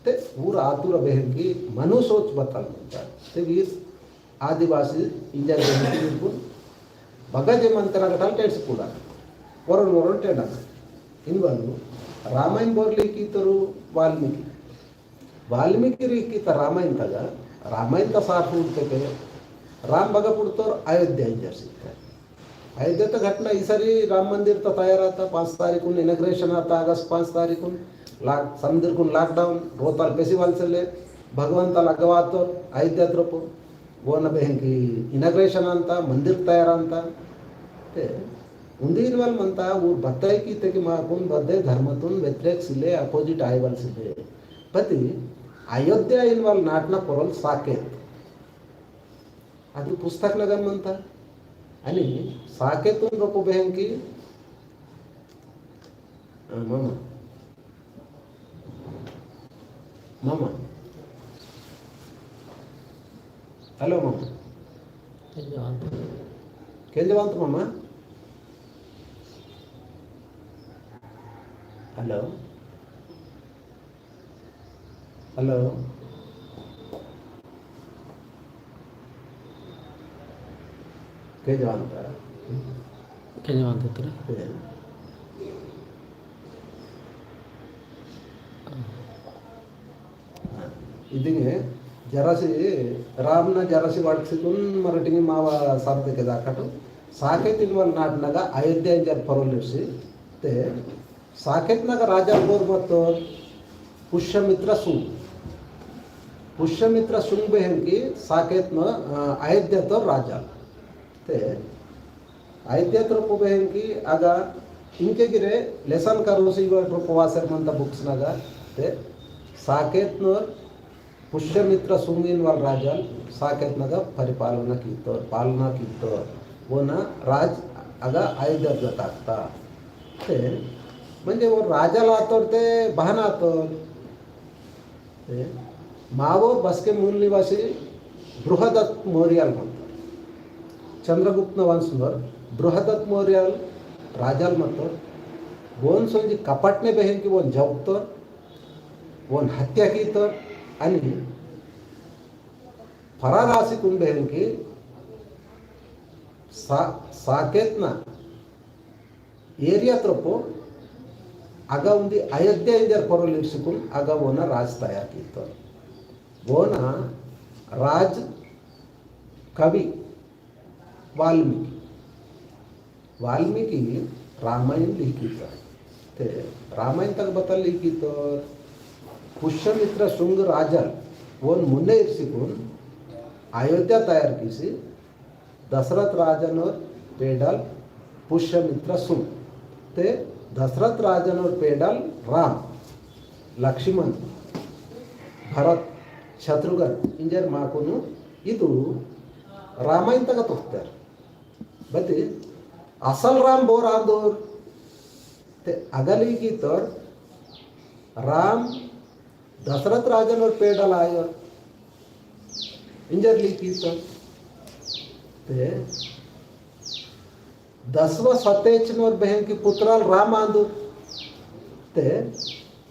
ते ऊर आतुर बेहेंकी मनु सोच बतल मंता। ते वीर आदिवासी इंजा बेहेंकी वीरकुन बगा जे मंतेर अगटल टेंडसी पूड़ा। वरोन वरोन टेंडा। इनवालु रामायण बोरली कीतोरु वाल्मीकि। वाल्मीकि री कीता रामायण तगा, रामायण ता सार पूड़तेके राम बगा पुड़तोर अयोध्या इंजेर सीता। अयोध्या ता घटना ईसारी राम मंदिर ता तैयार आता, पाँच तारीखुन inauguration आता, अगस्त पाँच तारीखुन। लाक-, समदिरकुन lockdown, रोताल पेसी वाल सेले, भगवंताल अग्ग वातोर, अयोध्या तरपो, वोना बेहेंकी inauguration अंता, मंदिर तैयार अंता। ते, उंदी इनवाल मंता, ऊर बताई कीतेके माकुन बद्दे धर्मतुन व्यतिरेक सिले, opposite आयवाल सिले। पति, अयोध्या इनवाल नाटना पोरल साकेत। अदु पुस्तक नगन मंता। अनि साकेतुन रोपो बेहेंकी, आ, मामा। मामा। Hello, मामा। केंजवांत। केंजवांत, मामा। Hello। Hello. Ke jawan ta? Ke jawan ta tore? Iya. Idinge, jarasi, ramna jarasi waduk sikun maratingi mawa sabde ke dakatu. Saket inwal natnaga Ayodhya injar porolipsi. Te, Saket naga raja bor mattor Pushyamitra Sung. Pushyamitra Sung behenki Saket no, ah, Ayodhya tor raja. Te, Ayodhya tor po behenki aga inke gire lesson karusi iwa tor po waser manta books naga. Te, Saket no Pushyamitra Sung inwal rajal Saket naga paripalana kitor, palana kitor. Wona raj aga Ayodhya ga takta. Te, manje wo rajal ator te bahan ator. Te, mawo baske mul niwasi Bruhadat Mauryal mattor. Chandragupta wans nor Bruhadat Mauryal rajal mattor. Won sonji kapatne behenki won jauktor. Won hatya kitor, ani fararasi kun behenki sa-, Saket na area tropo aga undi Ayodhya injar porolipsi kun aga wona raj tayar kitor. Wona raj kavi Valmiki. Valmiki Ramayan likitor. Te Ramayan taga bata likitor. Pushyamitra Sung rajal won mune irsikun Ayodhya tayar kisi Dasrath rajan or pedal Pushyamitra Sung. Te Dasrath rajan or pedal Ram, Lakshman, Bharat, Shatrughan injar makunu idu Ramayan taga tokter. Bati asal Ram bor andur. Te aga likitor Ram Dasrath rajan or pedal ayor. Injar likitor. Te Daswa Satej nor behenki putral Ram andur. Te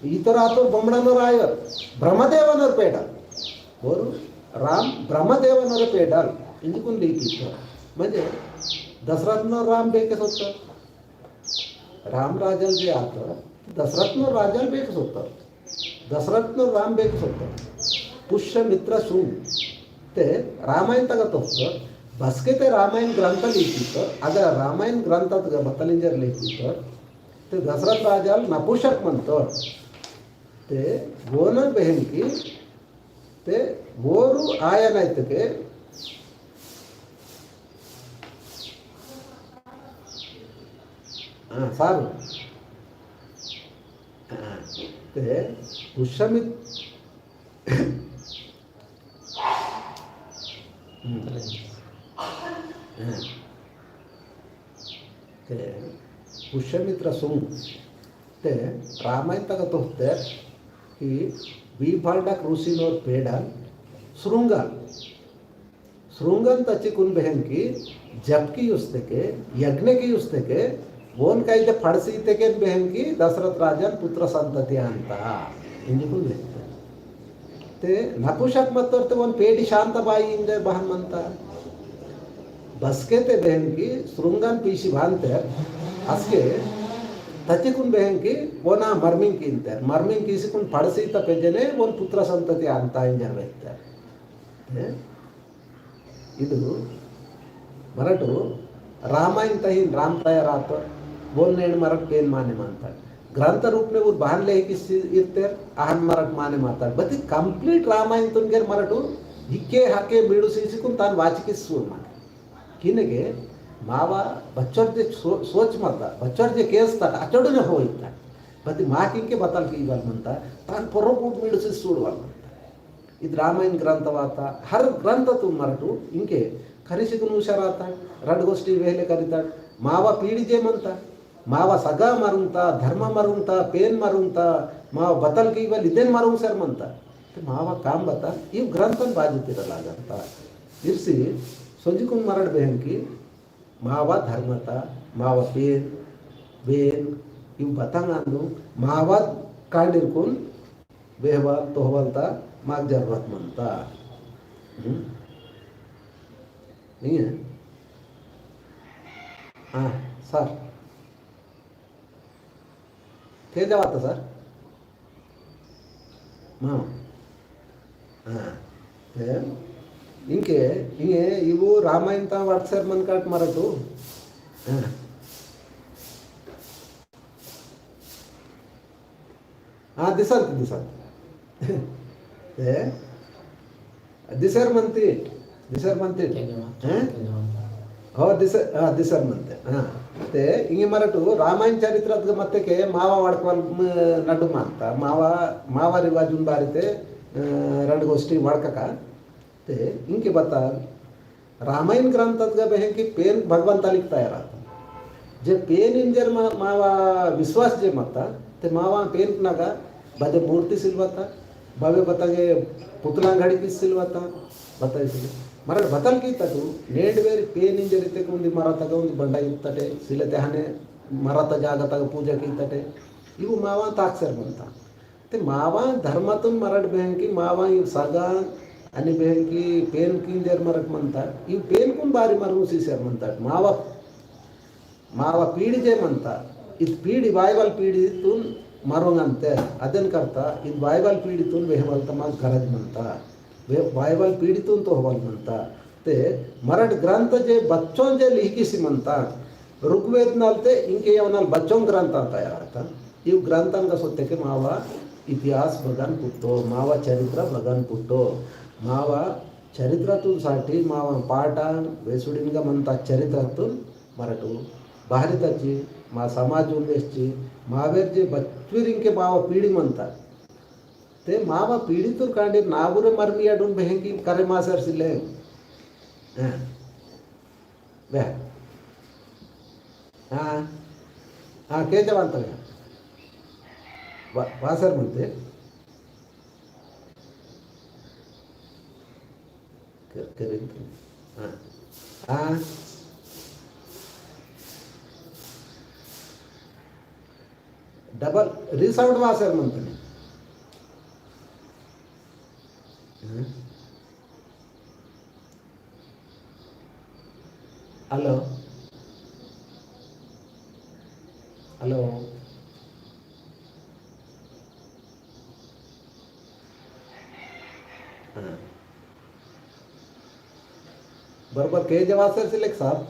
itor ator Bamra nor ayor. Brahmadeva nor pedal. Boru Ram Brahmadeva nor pedal. Injikun likitor. Manje Dasrath nor Ram beke sottor. Ram rajal je ator, Dasrath nor rajal beke sottor. Dasrath nor Ram beke sottor. Pushyamitra Sung. Te Ramayan taga toktor. Baske te Ramayan granta likitor. Aga Ramayan granta taga batalinjar likitor. Te Dasrath rajal napusak mantor. Te wona behenki Te boru ayana iteke. Ah, saru. Ah, te Pushyamit-, hmm. Ah. Te Pushyamitra Sung. Te Ramayan taga tokter ki Vibhandak rusi nor pedal Srungan. Srungan tachikun behenki jab ki use teke, yagna ki use teke, won kaite padsi teke behenki Dasrath rajan putra santati anta. Injikun behente. Te napusak mattor te won pedi santa bai inge bahan manta. Baske te behenki Srungan pisi bante. Aske tachikun behenki wona marming kinter. Marming kisikun padsi ta pejene won putra santati anta injar behente. Te Idu, మరటు రామాయణం తహీన్ రామ్ తయారాతోర్, బోన్ నేడు మరటు పేన్ మానే మంతాడు. గ్రంథ రూపమే ఊరు బహాన్ లేకిసి ఇర్తేర్, అహన్ మరటు మానే మంతాడు. బతి complete రామాయణం తుంగేర్ మరటు, ఇక్కే హకే మిడుసిసికున్ తాన్ వాచికిసి సూర్ మాట. కినెకే మావ బచ్చోర్ జె సో-, సోచ్ మత్త, బచ్చోర్ జె కేస్తాడు, అచ్చోడునే హోయితాడు. బతి మాకింకే బతల్ కియవల్ మంత, తాన్ పొర్రో బూట్ మిడుసిసి సూడవల్ మంత. ఇది రామాయణ గ్రంథ వాత, హర్ గ్రంథ తుంగ మరటు, ఇంకే కరిసికున్ హుషారాత, రడ్డు గోష్టి వేలే కరితాడు, మావ పీడి జే మంత, మావ సగ మరుంత, ధర్మ మరుంత, పేన్ మరుంత, మావ బతల్ కియవల్ ఇదెన్ మరుంత సర్ మంత. మావ కామ్ బత, ఇవు గ్రంథన్ బాజి తీరలాగంత. ఇర్సి, సొంజికున్ మరడు బెహంకి, మావ ధర్మత, మావ పేన్, బేన్, ఇవు బతంగాను, మావ కాండిర్కున్, वेहवाल तोहवाल ता माक जरूरत मंता। हम्म। इंगे। हाँ, सर। केंजवाता सर? मामा। हाँ। ते, इंके, इंगे, इवु रामायण ता वाटसेर मनकाट मरटु। हाँ। आ, दिसंत, दिसंत। ते, दिसेर मंती, दिसेर मंती। हैं? हो, दिस-, आ, दिसेर मंती। हाँ। ते, इंगे मरटु, रामायण चरित्रतगा मत्तेके मावा वड़कवाल, म, नडु मंता। मावा, मावा रिवाजुन बारिते, अ, रंड गोष्टी वड़कका। ते, इंके बता, रामायण ग्रंथतगा बेहेंकी पेन भगवंता लिखता है रात। जे पेन इंजर मा-, मावा विश्वास जे मत्ता, ते मावा पेन नगा बदे मूर्ति सिलवता, बाबे बतागे पुतला घड़ी की सिलवता, बताई सिले। मरट बतल कीतटु, नेंड वेरी पेन इंजर इत्तेके उंदी मरतगा उंदी बंडा इत्तटे, सिले तेहने मरत जागतगा पूजा कीतटे, इवु मावा ताक्सेर मंता। ते मावा धर्मतुन मरट बेहेंकी, मावा इव सगा, अनि बेहेंकी पेन किंजर मरट मंता, इव पेनकुन बारी मरुंग सीसेर मंता, मावा, मावा पीढ़ी जे मंता, इद पीढ़ी बाइबल पीढ़ीतुन मरुंग अंते, अदेन करता, इद बाइबल पीढ़ीतुन वेहवाल ता माक गरज मंता, वे बाइबल पीढ़ीतुन तोहवाल मंता, ते मरट ग्रंथ जे बच्चों जे लिहिकिसी मंता, ऋग्वेद नलते इंके यवनल बच्चों ग्रंथ अंता यारता। इव ग्रंथनगा सोत्तेके मावा इतिहास बगन पुट्टो, मावा चरित्र बगन पुट्टो, मावा चरित्रतुन साटी, मावा पाटा, वेसुडिनगा मंता चरित्रतुन मरटु, बाहरी तच्ची, मा समाजुन वेस्ची, मावेर जे बच्चुरिंके मावा पीढ़ी मंता। ते मावा पीढ़ीतुर कांडे नाबुरे मरमियाडुन बेहेंकी करे मासर सिले। हाँ। बे। हाँ। हाँ, के जवान तो है? वा-, वासर मंते। कर, करें तो। हाँ। हाँ। डबल resound वासर मंतने। हं? हेलो? हेलो? हाँ। बरोबर के जवाब सर सिलेक साहब।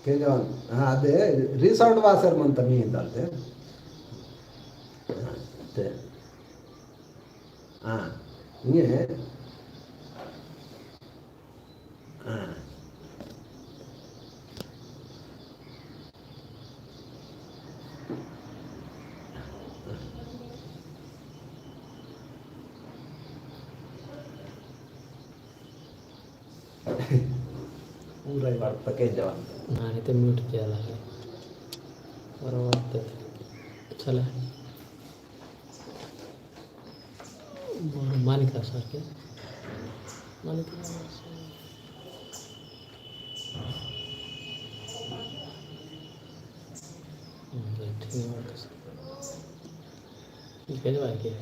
के जवाब, हाँ, अदे resound वासर मंता मी इंदालते। हाँ, ते। हाँ, ये। हाँ। पूरा ही बात पके जवान। हाँ, नहीं तो mute किया ला। और बात तो चला। मानिक सर के? मानिक सर। हम्म, ठीक है, मानिक सर। ठीक है, मानिक।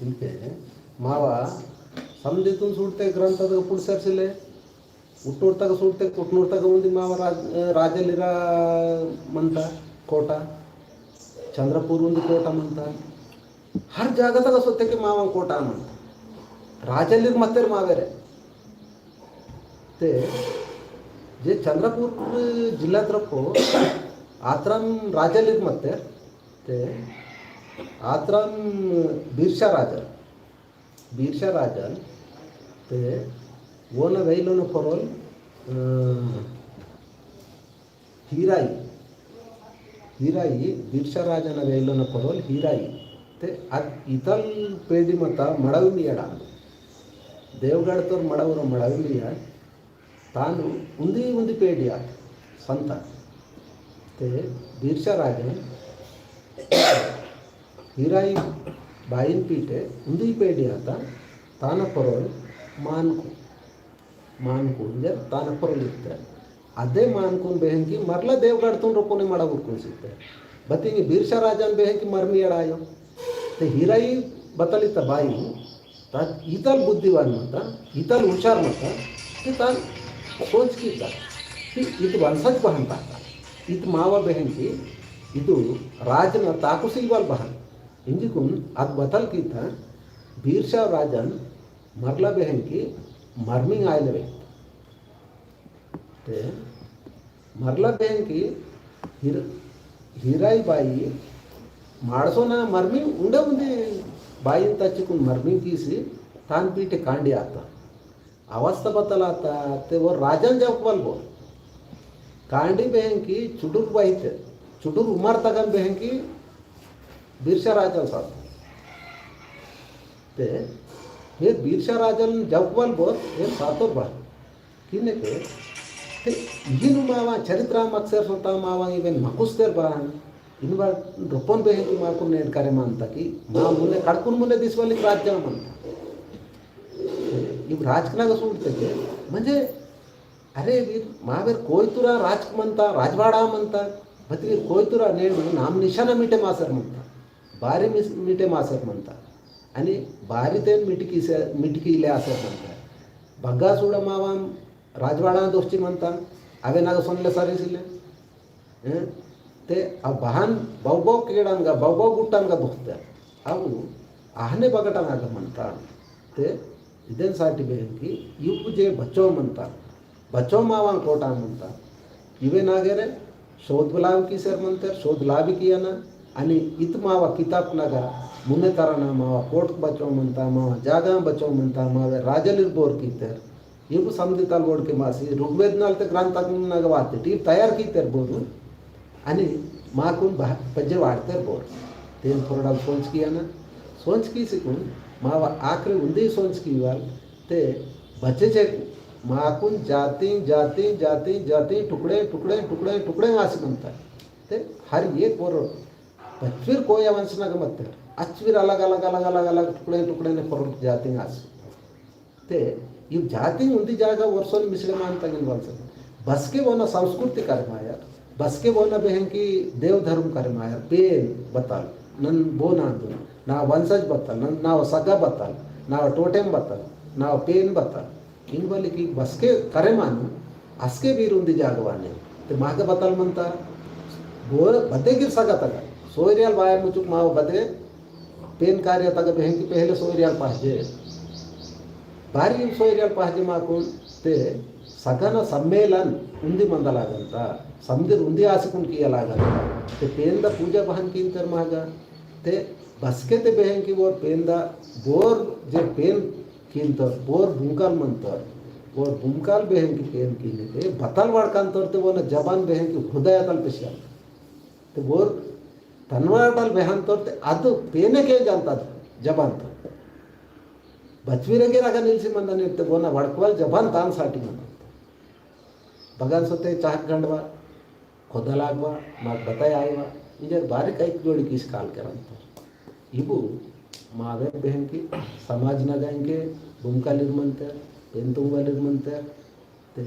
इंके मावा समदितुन सूड़ते ग्रंथतगा पुड़सर सिले, उट्टूरतगा सूड़ते, उट्टूरतगा उंदी मावा राज-, राजलिरा मंता कोटा, चंद्रपुर उंदी कोटा मंता, हर जागातगा सोत्तेके मावा कोटा मंता, राजलिर मत्तेर मावेरे। ते जे चंद्रपुर जिल्ला तरफ आतराम राजलिर मत्तेर, ते आतराम बिरसा राजा, बिरसा राजा, ते ओना वेइलोना पोरोल, अ, हीराई, हीराई, बिरसा राजाना वेइलोना पोरोल हीराई, ते अद इतल पेड़ी मता मड़ावी मियाड़ा। देवगढ़ तोर मड़ावरो मड़ावी मियाड़, तानु उंदी उंदी पेड़ी आत, संता। ते बिरसा राजन, हीराई बाइन पीटे, उंदी पेड़ी आता, ताना पोरोल, मानको, मानको इंजेर तान पोरोल इत्तेर। अदे मानकुन बेहेंकी मरला देवगढ़तुन रोपने मड़ा उरकुन सित्तेर। बत्ती इंगे बिरसा राजान बेहेंकी मरमी एड़ा आयो। ते हीराई बतल इत्ता बाई, ता इतल बुद्धिवान मत्ता, इतल हुशार मत्ता, कि तान सोच कीता, कि इत वंसज बहन ताता, इत मावा बेहेंकी, इदु राजन ताकुसी वाल बहन। इंजिकुन अद बतल कीता, बिरसा राजन मरला बेहेंकी मरमिंग आयले बे। ते मरला बेहेंकी हीर-, हीराई बाई माड़सोना मरमिंग उंडे उंदी बाईन तच्चिकुन मरमिंग कीसी तान पीठे कांडी आता। अवस्था बतल आता, ते वो राजन जवकवल बो। कांडी बेहेंकी चुडुर बाईते, चुडुर उमर तगन बेहेंकी बिरसा राजन साथ। ते, हे बिरसा राजन जवकवल बो, हे सातोर बा। किनेके, ते, इहिनु मावा चरित्र मकसेर सोता मावा इवेन मकुस्तेर बा। इनवा रोपन बेहेंकी माकु नेड करे मानता कि, मा मुने, कड़कुन मुने दिसवाली राज्य मानता। इव राजकना का सूडतेके, म्हणजे, अरे वीर, मावेर कोयतुरा राजक मनता, राजवाड़ा मनता, बत्ती वीर कोयतुरा नेडु नाम निशाना मिटे मासेर मनता, बारी मिस-, मिटे मासेर मनता, अनि बारी तेन मिटकी से, मिटकी ले आसेर मनता। बग्गा सूड़ा मावाम राजवाड़ा दोस्ती मनता, अवे नाग सोनले सारी सिले। हैं? ते आ बहान बौबौ केड़ानगा, बौबौ गुट्टानगा दुखते। अबु आहने बगटानगा मनता। ते इदेन साटी बेहेंकी, इव जे बच्चो मनता, बच्चो मावां कोटा मनता। इवे नागेरे, शोध लाभ कीसेर मनतेर, शोध लाभ कियाना, अनि इत मावा किताब नगा, मुने तरना मावा कोट बच्चो मनता, मावा जागा बच्चो मनता, मावे राजलिर बोर कीतेर, इबु समदिताल वोड़के मासी, ऋग्वेद नाल ते ग्रंथ नग वाते, टीप तैयार कीतेर बोरु। अनि माकुन बह-, पज्जे वाड़तेर बोरु। तेन पोरडाल सोंच कियाना, सोंच कीसीकुन, मावा आखिरी उंदी सोंच कीवाल, ते बच्चे चेकु, माकुन जातिं, जातिं, जातिं, जातिं, टुकड़े, टुकड़े, टुकड़े, टुकड़े आसी मनता। ते हर एक पोर, पच्चवीर कोया वंश नग मत्तेर, अच्चवीर अलग, अलग, अलग, अलग, अलग, टुकड़े, टुकड़े ने पोर जातिं आसी। ते, इव जातिं उंदी जागा वर्षोन मिसले मानता गिन वंश। बसके बोना संस्कृति करेमायर, बसके बोना बेहेंकी देव धर्म करेमायर, पेन बतल, नन बोना दुन, ना वंशज बतल, नन, ना सगा बतल, ना टोटेम बतल, ना पेन बतल। इनवाली की बसके करेमानु, असके वीर उंदी जागवाने। ते मागे बतल मनता, बो-, बदे गिर सगा तगा, सोयरियाल बाय मुचुक माव बदे, पेन कार्य तगा बेहेंकी पहले सोयरियाल पाहजे। बारी सोयरियाल पाहजे माकुन ते सगन सम्मेलन उंदी मंदलागंता, समदिर उंदी आसिकुन कियालागंता। ते पेन द पूजा बहन कींतेर मागा। ते बसके ते बेहेंकी बोर पेन द बोर जे पेन कींतेर, बोर बुंकाल मंतेर, बोर बुंकाल बेहेंकी पेन कीने ते बतल वड़कंतेर ते बोना जबान बेहेंकी हृदय तल पेशाल। ते बोर तनवाटल बेहंतेर ते अदु पेने के जानता जबान तो। बचवीर गे रगा निलसी मंदन ते बोना वड़कवाल जबान तान साटी मंदन। बगान सोते चाहक गंडवा, खोदलागवा, माक बताय आयवा, इंजर बारी कई जोड़ी किस काल करंत। इबु मावे बेहेंकी समाज नगा इंके बुंकालिर मंतेर, पेंतुंगवालिर मंतेर, ते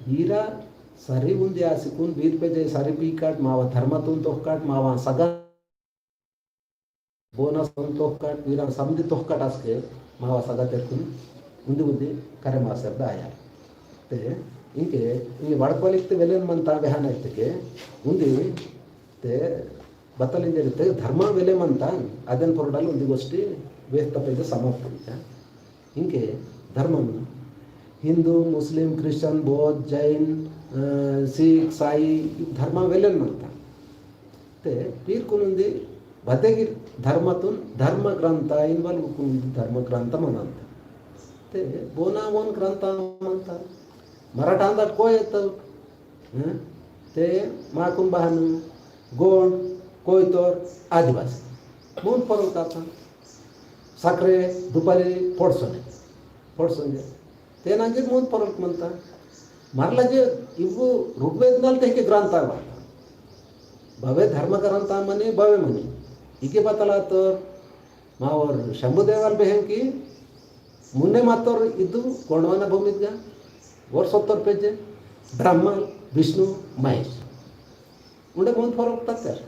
हीरा सरी उंदी आसिकुन वीर पेजे सरी पीकाट मावा धर्मतुन तोहकाट मावा सगा बोनस तोहकाट, वीरान समदी तोहकाट असके, मावा सगा तेरकुन, उंदी उंदी करे मासेर द आया। ते, इंके, इंके वड़कवालिक ते वेलेन मंता वेहान इत्तेके, उंदी, ते, बतल इंजेर इत्ते धर्म वेले मंता, अदेन पोरडाल उंदी गोष्टी, वेहता पेजे समाप्त होता। इंके धर्मम हिंदू, मुस्लिम, क्रिश्चियन, बौद्ध, जैन, अ, सिख, साई, धर्म वेलेन मंता। ते पीरकुन उंदी बदेगिर धर्मतुन धर्म ग्रंथ इनवल उकुन उंदी धर्म ग्रंथ मनंता। ते बोना ओन ग्रंथ मंता। मराठांदट कोय एत्तल, हं? ते माकुन बहानु गोंड, कोयतोर, आदिवासी। मून पोरल काता। सक्रे, दुपारी, पोड़सोने। पोड़सोने। तेनांगे मून पोरल मंता। मरला जे इवु ऋग्वेद नल तेहके ग्रंथ आवा। बवे धर्म ग्रंथ मने बवे मने। इके बतला तो मावर शंभुदेवल बेहेंकी मुन्ने मातोर इदु गोंडवाना भूमितगा, वोर सत्तर पेजे, ब्रह्मा, विष्णु, महेश। उंडे मुन फरक तत्तेर।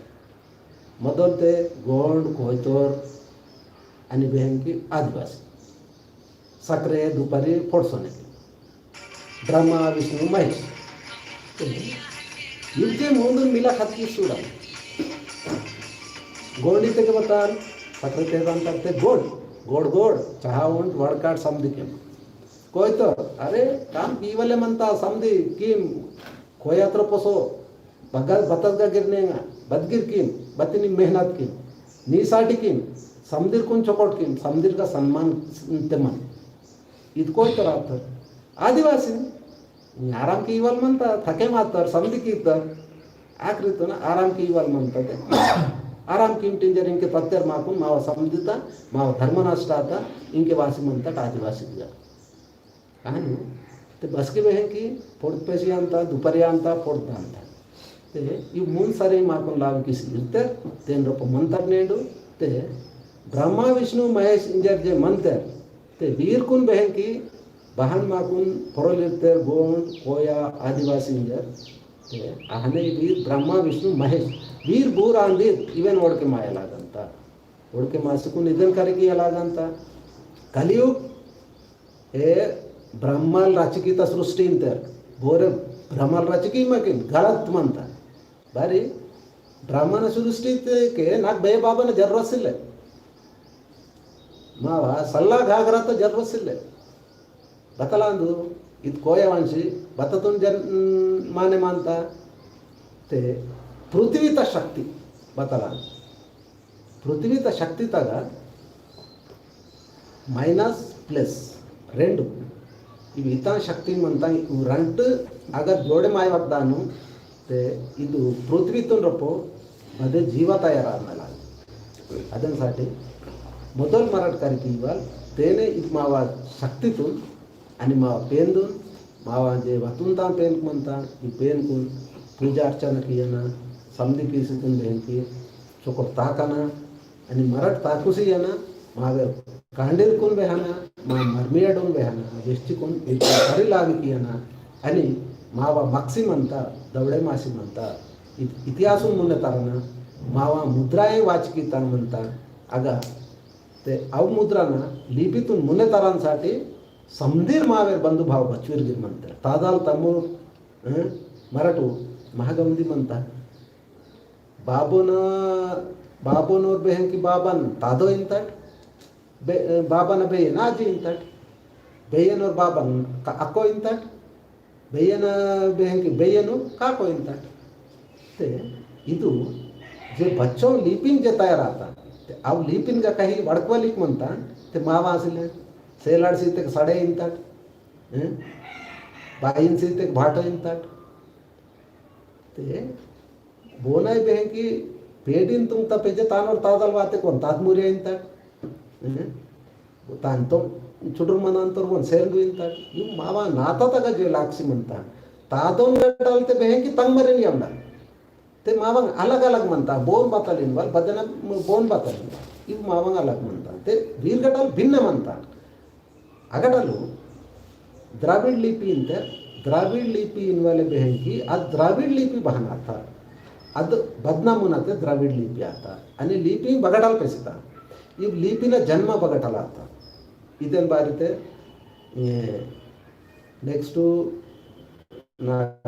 मदलते गोंड, कोयतोर, अनि बेहेंकी आदिवासी। सक्रे, दुपारी, फोड़सोने। ब्रह्मा, विष्णु, महेश। इनके मुंदु मिला खत की सूड़ा। गोंडी तेके बतान, सक्रे तेदान तत्ते गोड, गोड गोड, चहा उंट वड़काट समदी किम। कोयतोर, अरे, काम कीवले मंता समदी किम, कोयात्र पोसो, बगल बतसगा गिरनेंगा, बदगिर किम, बतिनी मेहनत किम, नी साटी किम, समदिरकुन चोकोट किम, समदिरगा सम्मान तेमन। इद कोयतोर आतोर। आदिवासी, आराम कीवल मंता, थके मातोर, समदी कीतोर। आखिरी तो ना, आराम कीवल मंता ते। आराम किम टिंजर इंके तत्तेर माकुन, मावा समदिता, मावा धर्म नष्ट आता, इंके वासी मंता, आदिवासीगा। कानु, ते बसके बेहेंकी, पोड़द पेसी अंता, दुपरी अंता, पोड़द अंता। ते, इव मुन सरे माकुन लाव किसी इर्तेर, तेन रोप मंतर नेंडु, ते, ब्रह्मा, विष्णु, महेश इंजर जे मंतर, ते, वीरकुन बेहेंकी, बहन माकुन, पोरोल इर्तेर, गोंड, कोया, आदिवासी इंजर, ते, अहने वीर ब्रह्मा, विष्णु, महेश, वीर बूर आंदीर, इवेन ओड़के माया लागंता। ओड़के मासिकुन इदन करिकी एलागंता। कलियुग, ए ब्रह्माल रचकीता सृष्टि इंतेर। बोरे ब्रह्माल रचकी मकिन, गलत मंता। बारी, ब्रह्माना सृष्टि तेके नाक बे बाबाना जरूरत सिल्ले। मावा सल्ला घाघराता जरूरत सिल्ले। बतलांदु, इद कोया वांसी, बततुन जन-, माने मंता, ते पृथ्वीता शक्ति, बतलांदु। पृथ्वीता शक्ति तगा minus plus रेंडु। इव इता शक्ति मंता, इव रंट अगर जोड़े माय वक्दानु, ते इदु पृथ्वीतुन रोपो बदे जीव तयार आनला। अदन साटी मोदल मरट करिकी इवल, तेने इद मावा शक्तितुन अनि मावा पेनदुन, मावा जे वतुन ता पेनक मंता, इ पेनकुन पूजा अर्चना कियाना, समदी किसीकुन बेहेंकी, चोकोट ताकना, अनि मरट ताकुसियाना, मावे कांडीरकुन बेहाना, मा मरमियाडुन बेहाना, वेस्टिकुन इद करी लागी कियाना, अनि मावा मक्सी मंता, दवड़े मासी मंता, इत-, इतिहासुन मुन्ने तरना, मावा मुद्राए वाचकी तन मंता, अगा, ते अव मुद्राना, लिपितुन मुन्ने तरन साटी, समदीर मावेर बंधु भाव बच्चुर गिर मंतर। तादाल तमुर, हं, मरटु महगवंदी मंता। बाबोन, बाबोनोर बेहेंकी बाबन तादो इंतट। बे-, बाबन बेयेन आजी इंतट। बेयेनोर बाबन का-, अक्को इंतट। बेयेन बेहेंकी बेयेनु काको इंतट। ते इदु जे बच्चों लिपिन जे तयार आता। ते अव लिपिन गा कही वड़कवलिक मंता। ते मावा आसिले। सेलाड सीतेक सड़े इंतट। हैं? बाइन सीतेक भाटो इंतट। ते बोनाई बेहेंकी पेडिन तुंगता पेजे तानोर तादल वातेक वोन ताद मुरिया इंतट। हैं? तान तो चुडुर मनांतोर वोन सेरंगु इंतट। इव मावा नाता तगा जे लाक्सी मंता। तादोन गटाल ते बेहेंकी तंग मरेन यमना। ते मावंग अलग-अलग मंता, बोन बतल इनवल, बदन बोन बतल इनवल। इव मावंग अलग मंता। ते वीर गटल भिन्न मंता। अगटलु द्राविड़ लिपि इंते, द्राविड़ लिपि इनवले बेहेंकी, अद द्राविड़ लिपि बहन आता। अद बदनामुन अते द्राविड़ लिपि आता। अनि लिपि बगटल पेसिता। इव लिपिन जन्म बगटल आता। इदेन बारिते, ए, next ना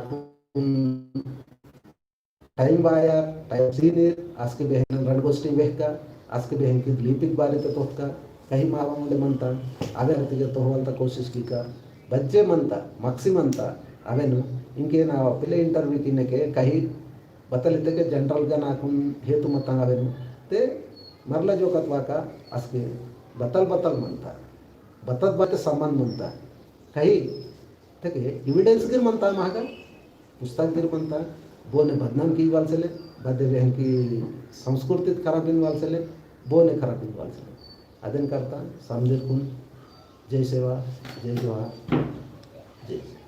time वाया, time सीनीर, आस्के बेहेंकी रंड गोष्टी वेहका, आस्के बेहेंकी लिपिक बारिते तोहका, कही मावा मुंडे मंता, अवे हरतिगे तोहवंता कोशिश कीका, बच्चे मंता, मक्सी मंता, अवेनु, इंके ना पिले interview किनेके, कही बतल इतेके general गा नाकुन हेतु मतांग अवेनु, ते मरला जोकत वाका, आस्के बतल बतल मंता, बतत बाते संबंध मंता, कही तेके evidence गिर मंता महगा, पुस्तक गिर मंता, बोने बदनाम कीवाल सेले, बदे बेहेंकी संस्कृति खराब इनवाल सेले, बोने खराब इनवाल सेले। अदेन करता, समदिरकुन, जय सेवा, जय जोहार, जय।